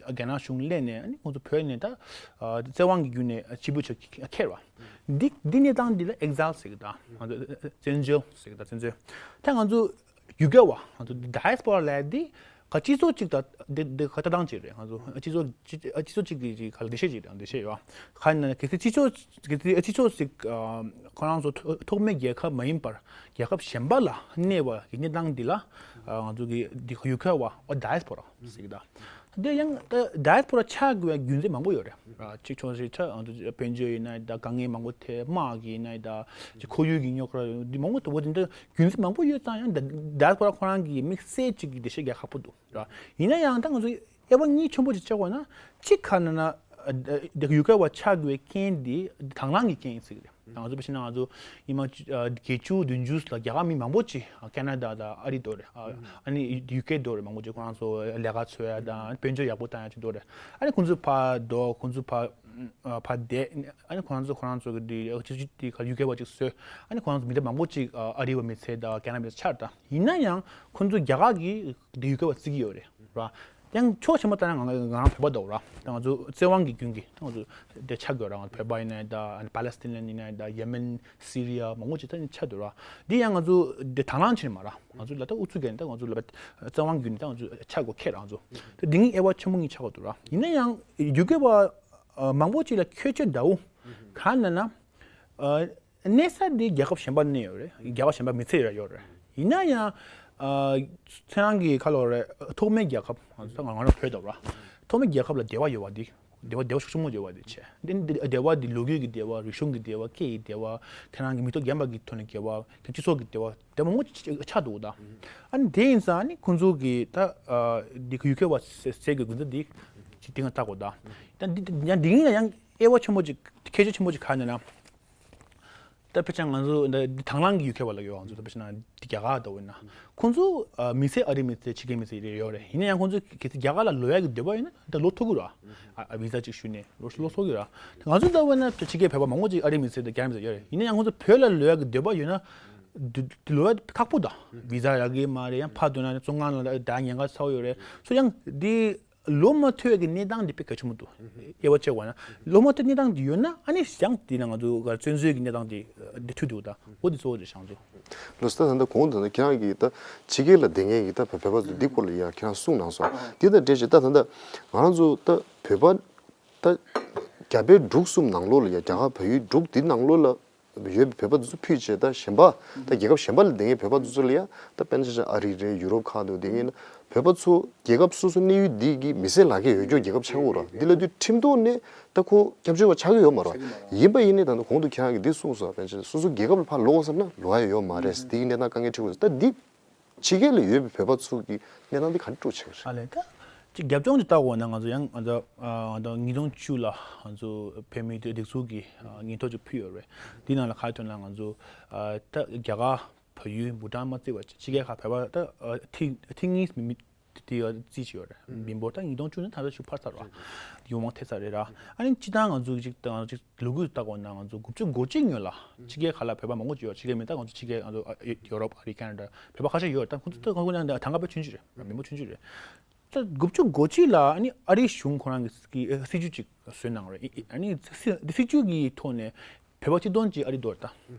རྒྱ་ནག་གཞུང་སླེབས་ནས་ཨ་ནི་ཁོང་ཚོ་བོད་ནས་ད་བཙན་དབང་གི་བརྒྱུད་ནས་ཕྱིར་འབུད་བྱས་ཁྱེར་བ། འདི་འདི་གནས་སྟངས་འདི་ལ་ཨེག་ཛལ་ཟེར་གི་ད་ང་ཚོ་བཙན་བྱོལ་ཟེར་གི་ད་བཙན་བྱོལ། ད་ང་ཚོ་ཡུལ་གྱར་བ་ང་ཚོ་ཌའི་ཡ་སི་པོ་ར་ལབ་ཡ་འདི་ག་སྤྱི་ཚོགས་གཅིག་དང་འདི་འདི་ག་ལྟ་སྟངས་གཅིག་རེད། ང་ཚོ་སྤྱི་ཚོགས་སྤྱི་སྤྱི་ཚོགས་གཅིག་གི་གཅིག་ག་ལ་འདུ་ཤེས་གཅིག་དང་འདུ་ཤེས་ཡོད། ག་ཡིན་ན་གལ་སྲིད་སྤྱི་ཚོགས་གལ་སྲིད་སྤྱི་ཚོགས་གཅིག་ཁོ་རང་ཚོ་ཐོ་ཐོག་མའི་རྒྱལ་ཁབ་མ་ཡིན་པར་རྒྱལ་ཁབ་གཞན་པ་ལ་གནས་པ་གི་གནས་སྟངས་འདི་ལ་ང་ཚོ་གི་འདི་ཡུལ་གྱར་བ་ཨོ་ཌའི་ཡ་སི་པོ་ར་ཟེར་གི་ད། དེ་ཡང་ད་ཌའི་ཡ་སི་པོ་ར་ཆགས་དགོས་པའི་རྒྱུ་མཚན་མང་པོ་ཡོད་རེད། གཅིག་ཆོག་ཤེས་ཆ་ང་ཚོ་དཔལ་འབྱོར་ཡིན་ན་ད་དཀའ་ངལ་མང་པོ་ཐེབས་དམག་གི་ཡིན་ན་ད་ཅིག་ཁོར་ཡུག་གི་རྙོག་དྲ་འདི་མང་པོ་འདུག་འོ་དེ་འདྲ་རྒྱུ་མཚན་མང་པོ་ཡོད་ཙང་ཡང་ཌའི་ཡ་སི་པོ་ར་ཁོ་རང་གི་དམིགས་བསལ་གཅིག་གི་འགྲེལ་བཤད་རྒྱག་ཁག་པོ་འདུག་ར། ཡིན་ན་ཡང་ད་ང་ཚོ་དབྱེ་བ་གཉིས་ཆེན་པོ་ཅིག་བྱ་དགོས་ན་གཅིག་ག་ན་ན་ཡུལ་གྱར་བ་ཆགས་དགོས་པའི་རྐྱེན་འདི་དང་བླངས་ཀྱི་རྐྱེན་ཡིན་ཟེར་གི་རེད། ང་ཚོ་དཔེ་བཞག་ན་ང་ཚོ་ཉི་མ་བརྒྱད་ཅུ་བདུན་ཅུ་ལ་རྒྱ་གར་མི་མང་པོ་ཅིག་ཁེ་ན་ཌ་དང་ཨ་རི་འགྲོ་རེད། ཨ་ནི་ཡུ་ཀེ་འགྲོ་རེད། མང་པོ་ཅིག་ཁོ་རང་ཚོ་ལས་ཀ་འཚོལ་ཡ་དང་དཔལ་འབྱོར་ཡག་པོ་བཏང་ཡ་ཅིག་འགྲོ་རེད། ཨ་ནི་ཁོང་ཚོ་ཕར་འགྲོ་ཁོང་ཚོ་ཕར་ཕར་བསྡད། ཨ་ནི་ཁོ་རང་ཚོ་ཁོ་རང་ཚོ་གི་དེ་ཅིག་ཅིག་དེ་ཡུ་ཀེ་བ་ཅིག་བཟོས། ཨ་ནི་ཁོ་རང་ཚོ་མི་སྡེ་མང་པོ་ཅིག་ཨ་རི་བ་མི་ཚེ་དང་ཁེ་ན་ཌ་མི་ཚེ་ཆགས་དང་ཡིན་ན་ཡང་ཁོང་ཚོ་རྒྱ་གར་གི་དེ་ཡུ་ཀེ་བ་བརྩི་གི་ཡོད་རེད་ར། ཡང་ཕྱོགས་ཆེན་པོ་ལྟར་ན་ང་ང་རང་བོད་པ་འདྲ་བོ་ར། ད་ང་ཚོ་བཙན་དབང་གི་རྐྱེན་གྱིས་ད་ང་ཚོ་དེ་ཆགས་དགོས་ར། ང་ཚོ་བོད་པ་ཡིན་ན་ད་ཨ་ནི་པ་ལེ་སི་ཐི་ནན་ཡིན་ན་ད་ཡེ་མེན་སི་རི་ཡ་མང་པོ་ཅིག་ད་ཆགས་འདུག་ར། འདི་ཡང་ང་ཚོ་དེ་དང་བླངས་བྱས་ནས་མ་ར། ང་ཚོ་ལ་ད་ཨུ་ཚུགས་བརྒྱབ་ནས་ད་ང་ཚོ་ལ་བཙན་དབང་བརྒྱུད་ནས་ད་ང་ཚོ་ཆགས་དགོས་ཁེལ་ར། ང་ཚོ་དེ་འདི་གཉིས་དབྱེ་བ་ཆེན་པོ་གཉིས་ཆགས་དགོས་འདུག་ར། ཡིན་ན་ཡང་ཡུ་གུར་བ་མང་པོ་ཅིག་ལ་ཁྱད་ཆོས་འདྲ་བོ་གང་ན་ན། གནས་ས་འདི་རྒྱལ་ཁབ་གཞན་པ་གནས་ཡོད་རེད། རྒྱལ་ཁབ་གཞན་པ་མི་ཚེ་ཡོད་རེད། ཡིན་ན་ཡང་ཨ་ཁྱེད་རང་གི་ཁ་ལོ་རེད། ཐོག་མའི་རྒྱལ་ཁབ་ང་ཚོ་ང་རང་བོད་དོ་ར། ཐོག་མའི་རྒྱལ་ཁབ་ལ་འབྲེལ་བ་ཡོད་པ་འདི་འབྲེལ་བ་འབྲེལ་བ་ཤུགས་ཆེན་པོ་ཡོད་པ་འདི་བྱས། འདི་འདི་འབྲེལ་བ་འདི་ལོ་རྒྱུས་ཀྱི་འབྲེལ་བ། རིག་གཞུང་གི་འབྲེལ་བ། སྐད་ཀྱི་འབྲེལ་བ། ཁྱེད་རང་གི་མི་ཐོག་རྒན་པ་གི་ཐོག་ནས་འབྲེལ་བ། ཁྱེད་སྤྱི་ཚོགས་ཀྱི་འབྲེལ་བ་འདི་མང་པོ་ཆགས་འདུག་ད། ཨ་ནི་དེ་ཡིན་ཙང་ཨ་ནི་ཁོང་ཚོ་གི་ད་འདི་ཡུ་གུར་བ་ཟེར་གི་དགོས་མཁོ་འདི་ཅིག་དེ་ང་ལྟ་དགོས་ད། ད་འདི་ཡང་འདི་ཡིན་ན་ཡང་དབྱེ་བ་ཆེན་པོ་ཅིག་ཁྱད་ཆོས་ཆེན་པོ་ཅིག་ག་ནས་ན། ད་དཔེ་ཆ་ང་ཚོ་འདི་དང་བླངས་ཀྱི་ཡུལ་ཁྱད་པར་ལ་ཡོད། ང་ཚོ་ད་དཔེ་ཆ་ན་འདི་རྒྱ་གར་ལྟ་བུ་ཡིན་ན། ཁོང་ཚོ་ཨ་མི་ཚེ་ཨ་རིའི་མི་ཚེ་ཕྱི་རྒྱལ་མི་ཚེ་རེ་ཡོད་རེད། ཡིན་ན་ཡང་ཁོང་ཚོ་གལ་སྲིད་རྒྱ་གར་ལ་ལོག་ཡག་གི་འདོད་པ་ཡོད་ན་ད་ལོག་ཐུབ་ཀྱི་རེད། ཨ་ཨ་བི་ཟ་ཅིག་ཞུས་ནས་ལོག་ལོག་ཐུབ་ཀྱི་རེད། ང་ཚོ་ལྟ་བུ་ཡིན་ན་ཕྱི་རྒྱལ་བོད་པ་མང་པོ་ཅིག་ཨ་རིའི་མི་ཚེ་དང་རྒྱ་གར་མི་ཚེ་ཡོད་རེད། ཡིན་ན་ཡང་ཁོང་ཚོ་བོད་ལ་ལོག་ཡག་གི་འདོད་པ་ཡོད་ན་འདི་འདི་ལོག་ཡག་ཁག་པོ་དང་བི་ཟ་རག་གི་མ་རེད། ཡང་ཕར་འགྲོ་ན་བཙོན་ཁང་ལ་ད་ཉེན་ཁ་ཚ་པོ་ཡོད་རེད། སོ་ཡང་འདི། ལོག་མ་ཐུབ་ཡག་གི་གནས་སྟངས་འདི་དཔེ་གལ་ཆེན་པོ་འདུག་དབྱེ་བ་ཕྱེ་བ་ན། ལོག་མ་ཐུབ་གནས་སྟངས་འདི་ཡོད་ན་ཨ་ནི་ཡང་དེ་ན་ང་ཚོ་ག་བཙན་བཟུང་གི་གནས་སྟངས་འདི་འདི་ཐུག་འདུག་ད་འོ་འདི་གཙོ་བོ་རེད་ཤག་འདུག་ལགས་སོ། ད་ད་ལྟ་གོང་དུ་ཁྱེད་རང་གིས་ད་ཕྱི་རྒྱལ་ལ་བསྡད་མཁན་གྱི་ད་བོད་པ་ཚོ་འདི་སྐོར་ལ་ཡང་ཁྱེད་རང་གསུངས་གནང་སོང་། འདི་དང་འབྲེལ་བྱས་ད་ད་ལྟ་ང་རང་ཚོ་ད་བོད་པ་ད་རྒྱ་བལ་འབྲུག་གསུམ་ནང་ལོགས་ལ་ཡང་རྒྱ་གར་བལ་ཡུལ་འབྲུག་འདི་ནང་ལོགས་ལ། ཡོད་པའི་བོད་པ་འདི་ཚོ་ཕུད་བྱས་ད་གཞན་པ་ད་རྒྱལ་ཁབ་གཞན་པ་ལ་བསྡད་མཁན་བོད་པ་འདི་ཚོ་ལ་ཡང་ད་དཔེར་ན་ཆ་བཞག་ཨ་རི་རེད། ཡུ་རོབ་ཁག་ཏུ་བསྡད་མཁན་ན་བོད་པ་ཚོ་རྒྱལ་ཁབ་སོ་སོ་གནས་ཡུལ་འདི་གི་མི་སེར་ལག་ཁྱེར་ཡོད་རྒྱུ་རྒྱལ་ཁབ་ཆགས་ཀྱི་ཡོད་རེད། འདི་ལབ་དུས་ཁྲིམས་ཐོག་ནས་ད་ཁོ་སྐྱབས་བཅོལ་བ་ཆགས་ཀྱི་ཡོད་མ་རེད། ཡིན་པ་ཡིན་ནའི་ད་ལྟ་གོང་དུ་ཁྱེད་རང་གིས་འདི་གསུངས་སོང་། དཔེར་ན་ཆ་བཞག་སོ་སོ་རྒྱལ་ཁབ་ལ་ཕར་ལོག་དགོས་ཟེར་ན་ལོག་ཡ་ཡོད་མ་རེད། འདི་གི་གནས་སྟངས་དཀའ་ངལ་འཕྲད་ཀྱི་ཡོད་ཟེར། ད་འདི། ཕྱི་རྒྱལ་ལ་ཡོད་པའི་བོད་པ་ཚོ་གི་གནས་སྟངས་འདི་ག་འདྲ་ཆགས་ཀྱི་རེད། ཨ་ལས་ད་ཅིག་རྒྱབ་ལྗོངས་ཅིག་ལྟ་དགོས་ན་ང་ཚོ་ཡང་ང་ཚོ་ཨ་ང་ཚོ་ཉིས་སྟོང་བཅུ་ལ་ང་ཚོ་བོད་མིའི་སྒྲིག་འཛུགས་ཀྱི་ཨ་སྙན་ཐོ་ཅིག་ཕུལ་ཡོད་རེད། འདི་ནང་ལ་ག་རེ་ཐོན་ན་ང་ཚོ་ཨ་ད་རྒྱ་གར་བལ་ཡུལ་བྷུ་ཊན་མ་བརྩི་བར་ཕྱི་རྒྱལ་ཁག་བོད་པ་ད་ཨ་ཐེངས་ཐེངས་གཉིས་མི་མི་དེ་ཨ་རྩིས་ཅིག་ཡོད་རེད། མི་འབོར་ད་ཉིས་སྟོང་བཅུ་ནས་ད་ལྟ་ཞིག་འཕར་ཚར་བ་ཡོང་མང་ཐེབས་ཚར་རེད་ར། ཨ་ནི་སྤྱིར་བཏང་ང་ཚོ་ཅིག་ད་ང་ཚོ་ཅིག་ལོ་རྒྱུས་ལྟ་དགོས་ན་ང་ཚོ་དགུ་བཅུ་གོ་གཅིག་སྔོན་ལ་ཕྱི་རྒྱལ་ཁག་ལ་བོད་པ་མང་པོ་ཅིག་ཡོད། ཕྱི་རྒྱལ་མིན་ད་ང་ཚོ་ཕྱི་རྒྱལ་ང་ཚོ་ཨ་ཡུ་རོབ་ཨ་རི་ཁེ་ན་ཌ་བོད་པ་ཁ་ཤས་ཡོད། ད་ཁོང་ཚོ་ད་ཁོང་ཚོ་ད་གྲངས་ཀ་དཔེ་ཆུང་ཆུང་རེད། མི་འབོར་ཆུང་ཆུང་རེད། ད་དགུ་བཅུ་གོ་གཅིག་ལ་ཨ་ནི་ཨ་རིའི་གཞུང་ཁོ་རང་གི་སྲིད་ཇུས་ཅིག་བཟོས་གནང་རེད། ཨ་ནི་སྲིད་ཇུས་ཀྱི་ཐོག་ནས་བོད་པ་སྤྱི་དོན་ཅིག་ཨ་རི་འགྲོ་རེད་ད།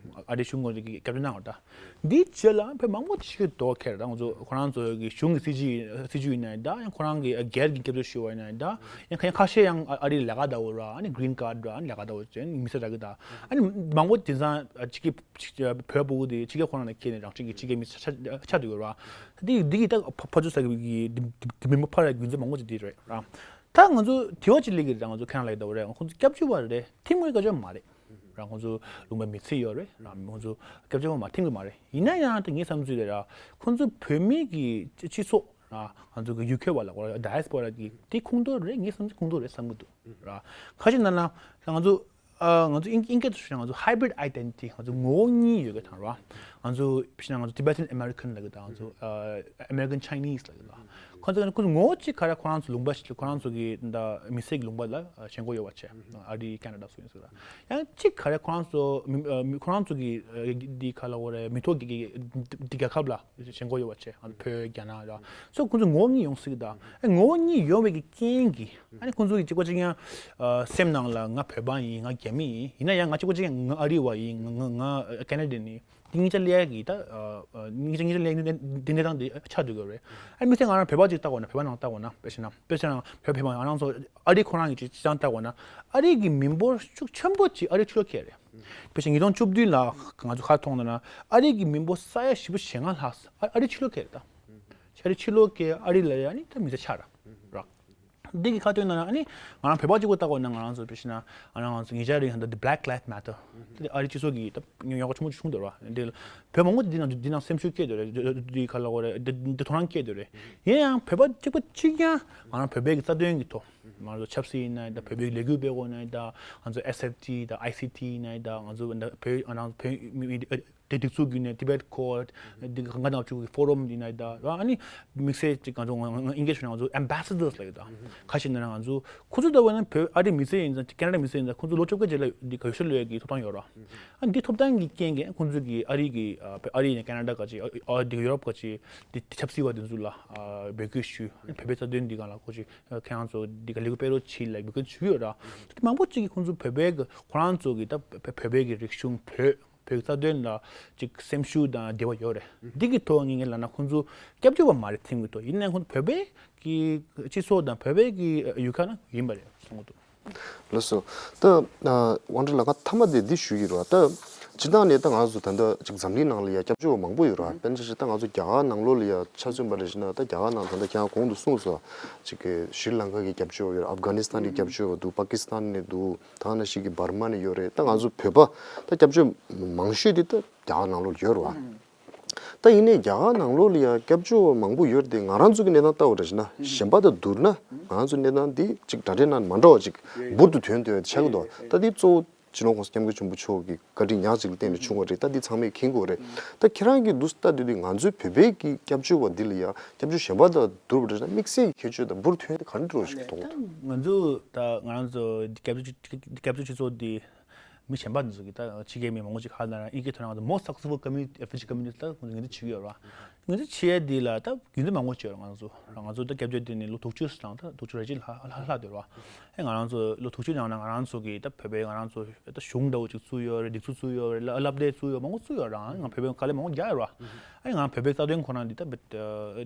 ཨ་རིའི་གཞུང་ངོས་ཀྱི་སྐྱབས་བཅོལ་གནང་རེད་ད། འདིའི་རྗེས་ལ་བོད་མང་པོ་ཞིག་འགྲོ་ཁེལ་རེད་ད། ང་ཚོ་ཁོ་རང་ཚོ་གི་གཞུང་གི་སྲིད་ཇུས་སྲིད་ཇུས་ཡིན་ན་ཡང་ད། ཡང་ཁོ་རང་གི་སྒེར་གྱི་སྐྱབས་བཅོལ་ཞུ་བ་ཡིན་ན་ཡང་ད། ཡང་ཁ་ཡང་ཁ་ཤས་ཡང་ཨ་རིའི་ལས་ཀ་འདྲ་བོ་ར། ཨ་ནི་green card ར། ཨ་ནི་ལས་ཀ་འདྲ་བོ་ཅན་མི་སེར་རག་གི་ད། ཨ་ནི་མང་པོ་དེང་སང་ཕྱི་རྒྱལ་བོད་ཕྲུ་གུ་དེ་ཕྱི་རྒྱལ་ཁོ་རང་ནས་ཁྱེར་ནས་རང་བཞིན་གྱི་ཕྱི་རྒྱལ་མི་ཆགས་ཆགས་འདུག་ཡོད་ར། དེ་འདི་གི་ད་ཕ་ཕ་ཚོ་ས་གི་དེ་མི་མ་ཕར་རྒྱུ་མཚན་མང་པོ་ཅིག་དེ་རེད་ར། ད་ང་ཚོ་དྲི་བ་ཅིག་སླེབས་ཀྱི་རེད། ང་ཚོ་ཁྱེད་རང་ལ་ཡི་ད་བ་རེད། ཁོང་ཚོ་སྐྱབས་བཅོལ་བ་རེད། ཐིམ་གི་སྐྱབས་བཅོལ་མ་རེད་ར། ཁོང་ཚོ་ལུང་པ་མི་ཚེ་ཡོད་རེད་ར། ཁོང་ཚོ་སྐྱབས་བཅོལ་བ་མ་ཐིམ་གི་མ་རེད། ཡིན་ན་ཡང་ད་ངའི་བསམ་ཚུལ་རེད་ར། ཁོང་ཚོ་བོད་མི་གི་སྤྱི་ཚོགས་ར། ང་ཚོ་གི་ཡུལ་ཁྱད་པར་ལ་གོ་ར་ཌའི་ཡ་སི་པོ་ར་གི་དེ་ཁུངས་གཏོགས་རེད། ངའི་བསམ་ཚུལ་ཁུངས་གཏོགས་རེད་བསམ་གི་འདུག་ར། ཁ་ཅིག་ན་ན་ད་ང་ཚོ་ཨ་ང་ཚོ་ཨིན་ཨིན་སྐད་དུ་ཞུ་ན་ང་ཚོ་hybrid identity ང་ཚོ་ངོ་བོ་གཉིས་ཡོད་གི་དང་ར། ང་ཚོ་ཕྱི་ནང་ང་ཚོ་Tibetan American ལབ་ཀྱི་དང་ང་ཚོ་ཨ་American Chinese ལབ་ཀྱི་དང་ཁོང་ཚོ་ཁོང་ཚོ་ངོ་བོ་གཅིག་ག་རེ་ཁོ་རང་ཚོ་ལུང་པ་ཞིག་ཁོ་རང་ཚོ་གི་ད་མི་སེར་གྱི་ལུང་པ་ལ་ཞེན་ཁོག་ཡོད་པ་བྱས་ཨ་རི་ཁེ་ན་ཌ་སུ་ཡིན་ཟེར་ཡང་གཅིག་ག་རེ་ཁོ་རང་ཚོ་མི་ཨ་མི་ཁོ་རང་ཚོ་གི་ཨ་འདི་ག་ལ་འོ་རེད་མི་ཐོག་གི་གི་འདི་རྒྱལ་ཁབ་ལ་ཞེན་ཁོག་ཡོད་པ་བྱས་ཨ་བོད་རྒྱ་ནག་ལ་སོ་ཁོང་ཚོ་ངོ་བོ་གཉིས་ཡོང་སྲིད་གི་ད་ཨ་ངོ་བོ་གཉིས་ཡོང་བའི་གི་རྐྱེན་གྱིས་ཨ་ནི་ཁོང་ཚོ་གི་གཅིག་པ་གཅིག་ཡང་ཨ་སེམས་ནང་ལ་ང་བོད་པ་ཡིན་ང་རྒྱ་མི་ཡིན་ཡིན་ན་ཡང་ང་གཅིག་པ་གཅིག་ཡང་ང་ཨ་རི་བ་ཡིན་ང་ང་ང་ཁེ་ན་ཌ་ཡིན། འདི་གཉིས་ཆ་ལས་ཀྱི་ད་ཨ་ཨ་གཉིས་ཆ་གཉིས་ཆ་ལས་འདི་འདི་གནས་སྟངས་འདི་ཆགས་འགྲོ་གི་རེད། ཨ་མི་ཚེ་ང་རང་བོད་པ་ཅིག་ལྟ་བ་ན་བོད་པ་ནང་ལྟ་བ་ན་དཔེ་བྱས་ན་དཔེ་བྱས་ན་བོད་བོད་པ་ང་རང་ཚོ་ཨ་རི་ཁོ་རང་གི་ཅིག་ཅང་ལྟ་བ་ན་ཨ་རི་གི་མི་འབོར་ཤུགས་ཆེན་པོ་ཅིག་ཨ་རི་ཕྱི་ལོགས་སྐྱེས་རེད། དཔེ་བྱས་ཉིས་སྟོང་བཅུ་བདུན་ལ་ང་ཚོ་ཁ་མཐོང་ན་ཨ་རི་གི་མི་འབོར་ས་ཡ་བཞི་བཅུ་ཞེ་ལྔ་ལྷག་ཨ་ཨ་རི་ཕྱི་ལོགས་སྐྱེས་རེད་ད། ཨ་རི་ཕྱི་ལོགས་སྐྱེས་ཨ་རི་ལ་ཡ་ནི་ད་མི་ཚེ་ཆགས་ར་ར། འདི་གི་ཁ་ཐོན་ན་ཨ་ནི་ང་རང་བོད་པ་གཅིག་པུ་ལྟ་དགོས་ན་ང་རང་ཚོ་དཔེ་བྱས་ན་ཨ་ནི་ང་ཚོ་ཉེ་ཆར་རིང་ཧན་ད་འདི་Black Lives Matter་དེ་ཨ་རི་སྤྱི་ཚོགས་ཀྱི་ད་ཉོ་ཉོ་ག་ཆེན་པོ་ཅིག་བྱུང་འདུག་ར། འདི་བོད་མང་པོ་འདི་ནང་འདི་ནང་སེམས་ཤུགས་སྐྱེས་འདུག་རེད། འདི་ག་ལ་གོ་རེད། འདི་འདི་དོ་སྣང་སྐྱེས་འདུག་རེད། ཡིན་ཡང་བོད་པ་གཅིག་པ་གཅིག་ཀྱང་ང་རང་བོད་པའི་གི་རྩ་དོན་གི་ཐོག་ང་རང་ཚོ་ཆབ་སྲིད་ཡིན་ན་ད་བོད་པའི་ལས་འགུལ་སྤེལ་དགོས་ན་ད་ང་ཚོ་S F T་ད་I C T་ཡིན་ན་ད་ང་ཚོ་ད་བོད་ང་རང་བོད་མི་མི་དེ་སྒྲིག་འཛུགས་བརྒྱུད་ནས་Tibet Accord་འདི་ག་ང་དང་ཕྱུག་གི་Forum་འདི་ན་ད་ར་ཨ་ནི་དམིགས་བསལ་ཅིག་ང་ཚོ་ང་ང་ཨིན་སྐད་ཤོད་ན་ང་ཚོ་Ambassadors་ལབ་ཡོད་ད། ཁ་ཤས་ནས་ང་ཚོ་ཁོ་ཚོ་ལྟ་བུ་ན་བོད་ཨ་རི་མི་སེར་ཡིན་ཙང་ཁེ་ན་ཌ་མི་སེར་ཡིན་ཙང་ཁོ་ཚོ་ལོ་བཅོ་བརྒྱད་རྗེས་ལ་འདི་ག་ཤོད་ལོས་ཀྱི་ཐོབ་ཐང་ཡོད་ར། ཨ་འདི་ཐོབ་ཐང་གི་རྐྱེན་གྱིས་ཁོ་ཚོ་གི་ཨ་རི་གི་ཨ་ཨ་རི་ནས་ཁེ་ན་ཌ་ག་ཅིག་ཨ་འདི་ཡུ་རོབ་ག་ཅིག་འདི་ཆབ་སྲིད་པ་འདི་ཚོ་ལ་འབོད་སྐུལ་ཞུ་བོད་པའི་རྩ་དོན་འདི་ག་ལ་ཁོ་ཅིག་ཁྱེད་རང་ཚོ་འདི་ག་ལས་འགུལ་སྤེལ་རོགས་གྱིས་ལ་འབོད་སྐུལ་ཞུ་ཡོད་ར། དེ་མང་པོ་ཅིག་གིས་ཁོ་ཚོ་བོད་པའི་གི་ཁོ་རང་ཚོ་གི་ད་བོད་པའི་གི་རིག་གཞུང་བོད་བོད་ཀྱི་རྩ་དོན་ལ་ཅིག་སེམས་ཤུགས་དང་བདེ་བ་ཡོད་རེད། འདི་གི་ཐོག་ངས་ངས་ལབ་ན་ཁོང་ཚོ་སྐྱབས་བཅོལ་བ་མ་རེད་ཐིམ་གི་ཐོག་ཡིན་ནའི་ཁོང་ཚོ་བོད་པའི་གི་སྤྱི་ཚོགས་དང་བོད་པའི་གི་ཡུལ་ཁ་ན་ཡིན་པ་རེད་གསུང་གི་འདུག་ལགས་སོ། ད་དབང་འདྲེན་ལགས་ང་མཐའ་མ་དེ་འདི་ཞུ་གི་རེད་བ། ད་སྤྱི་བཏང་ནས་ད་ང་ཚོ་ད་ལྟ་ཅིག་འཛམ་གླིང་ནང་ལ་ཡ་སྐྱབས་བཅོལ་བ་མང་པོ་ཡོད་རེད་བ། དཔེར་ན་ཆ་བཞག་ད་ང་ཚོ་རྒྱ་གར་ནང་ལོགས་ལ་ཡ་ཆ་མཚོན་པ་རེད་ཞེ་ན་ད་རྒྱ་གར་ནང་ད་ལྟ་ཁྱེད་རང་གོང་དུ་གསུངས་སོང་ཅིག་གི་ཤྲི་ལང་ཀ་གི་སྐྱབས་བཅོལ་བ་ཡོད་རེད། ཨབ་གྷ་ནི་སི་ཐན་གི་སྐྱབས་བཅོལ་བ་འདུག་པ་ཀི་སི་ཐན་ནས་འདུག་ད་ག་ནང་བཞིན་གྱི་འབར་མ་ནས་ཡོད་རེད། ད་ང་ཚོ་བོད་པ་ད་སྐྱབས་བཅོལ་མང་ཤོས་དེ་ད་རྒྱ་གར་ནང་ལོགས་ཡོད་རེད་བ། ད་ཡིན་ནའི་རྒྱ་གར་ནང་ལོགས་ལ་ཡང་སྐྱབས་བཅོལ་བ་མང་པོ་ཡོད་རེད་དེ་ང་རང་ཚོ་གི་གནས་སྟངས་ལྟ་བ་འདྲ་ཞིག་ན་གཞན་པ་དང་བསྡུར་ན་ང་རང་ཚོ་གནས་སྟངས་འདི་གཅིག་འདྲ་འདྲའི་ནང་མ་འདྲ་བ་ཅིག་འབུར་དུ་ཐོན་བསྡད་ཡོད་ཆགས་ཀྱི་འདུག་ད་འདི་གཙོ་བོ་སྤྱི་ནོར་༸གོང་ས་༸སྐྱབས་མགོན་ཆེན་པོ་མཆོག་གི་བཀའ་དྲིན་ཉག་གཅིག་ལ་བརྟེན་ནས་བྱུང་བ་རེད། ད་འདི་ཚང་མས་མཁྱེན་དགོས་རེད། ད་ཁྱེད་རང་གིས་འདུག་ལྟ་དུས་འདི་ང་ཚོའི་བོད་པའི་གི་སྐྱབས་བཅོལ་བ་འདི་ལ་ཡང་སྐྱབས་བཅོལ་གཞན་པ་དང་བསྡུར་བ་འདྲ་ཞིག་ན་དམིགས་བསལ་གྱི་ཁྱད་ཆོས་དང་འབུར་ཐོན་དེ་ག་འདྲ་འདྲ་བོ་ཞིག་མཐོང་གི་འདུག་ང་ཚོ་ད་ང་རང་ཚོ་སྐྱབས་བཅོལ་སྐྱབས་བཅོལ་སྤྱི་ཚོགས་འདི་མི་གཞན་པ་འདི་ཚོ་གིས་ད་ཕྱི་རྒྱལ་མི་མང་པོ་ཅིག་ཧ་ལས་ན་ཨིན་སྐད་ཐོག་ནས་ང་ཚོ་most successful community Fiji community ད་ཁོང་ཚོ་ངོས་འཛིན་བྱེད་ཀྱི་ཡོད་རེད་བ། ངོས་འཛིན་བྱེད་ཡས་འདི་ལ་ད་རྒྱུ་མཚན་མང་པོ་ཅིག་ཡོད་རེད། ང་ཚོ་ང་ཚོ་ད་སྐྱབས་བཅོལ་དེ་ནི་ལོ་དྲུག་ཅུ་ནང་ད་དྲུག་ཅུ་རེ་གཅིག་ལྷག་ལྷག་ལྷག་འདུག་རེད་བ། ཨེ་ང་རང་ཚོ་ལོ་དྲུག་ཅུ་ནང་ན་ང་རང་ཚོ་གིས་ད་བོད་པའི་ང་རང་ཚོ་ད་གཞུང་འདྲ་བོ་ཅིག་བཙུགས་ཡོད་རེད། སྒྲིག་འཛུགས་བཙུགས་ཡོད་རེད། སློབ་སློབ་སྡེ་བཙུགས་ཡོད་མང་པོ་བཙུགས་ཡོད་རེད། ང་བོད་པའི་དཀའ་ལས་མང་པོ་རྒྱག་ཡོད་རེད་བ། ཨེ་ང་བོད་པའི་རྩ་དོན་ཁོ་རང་འདི་ད་བེད་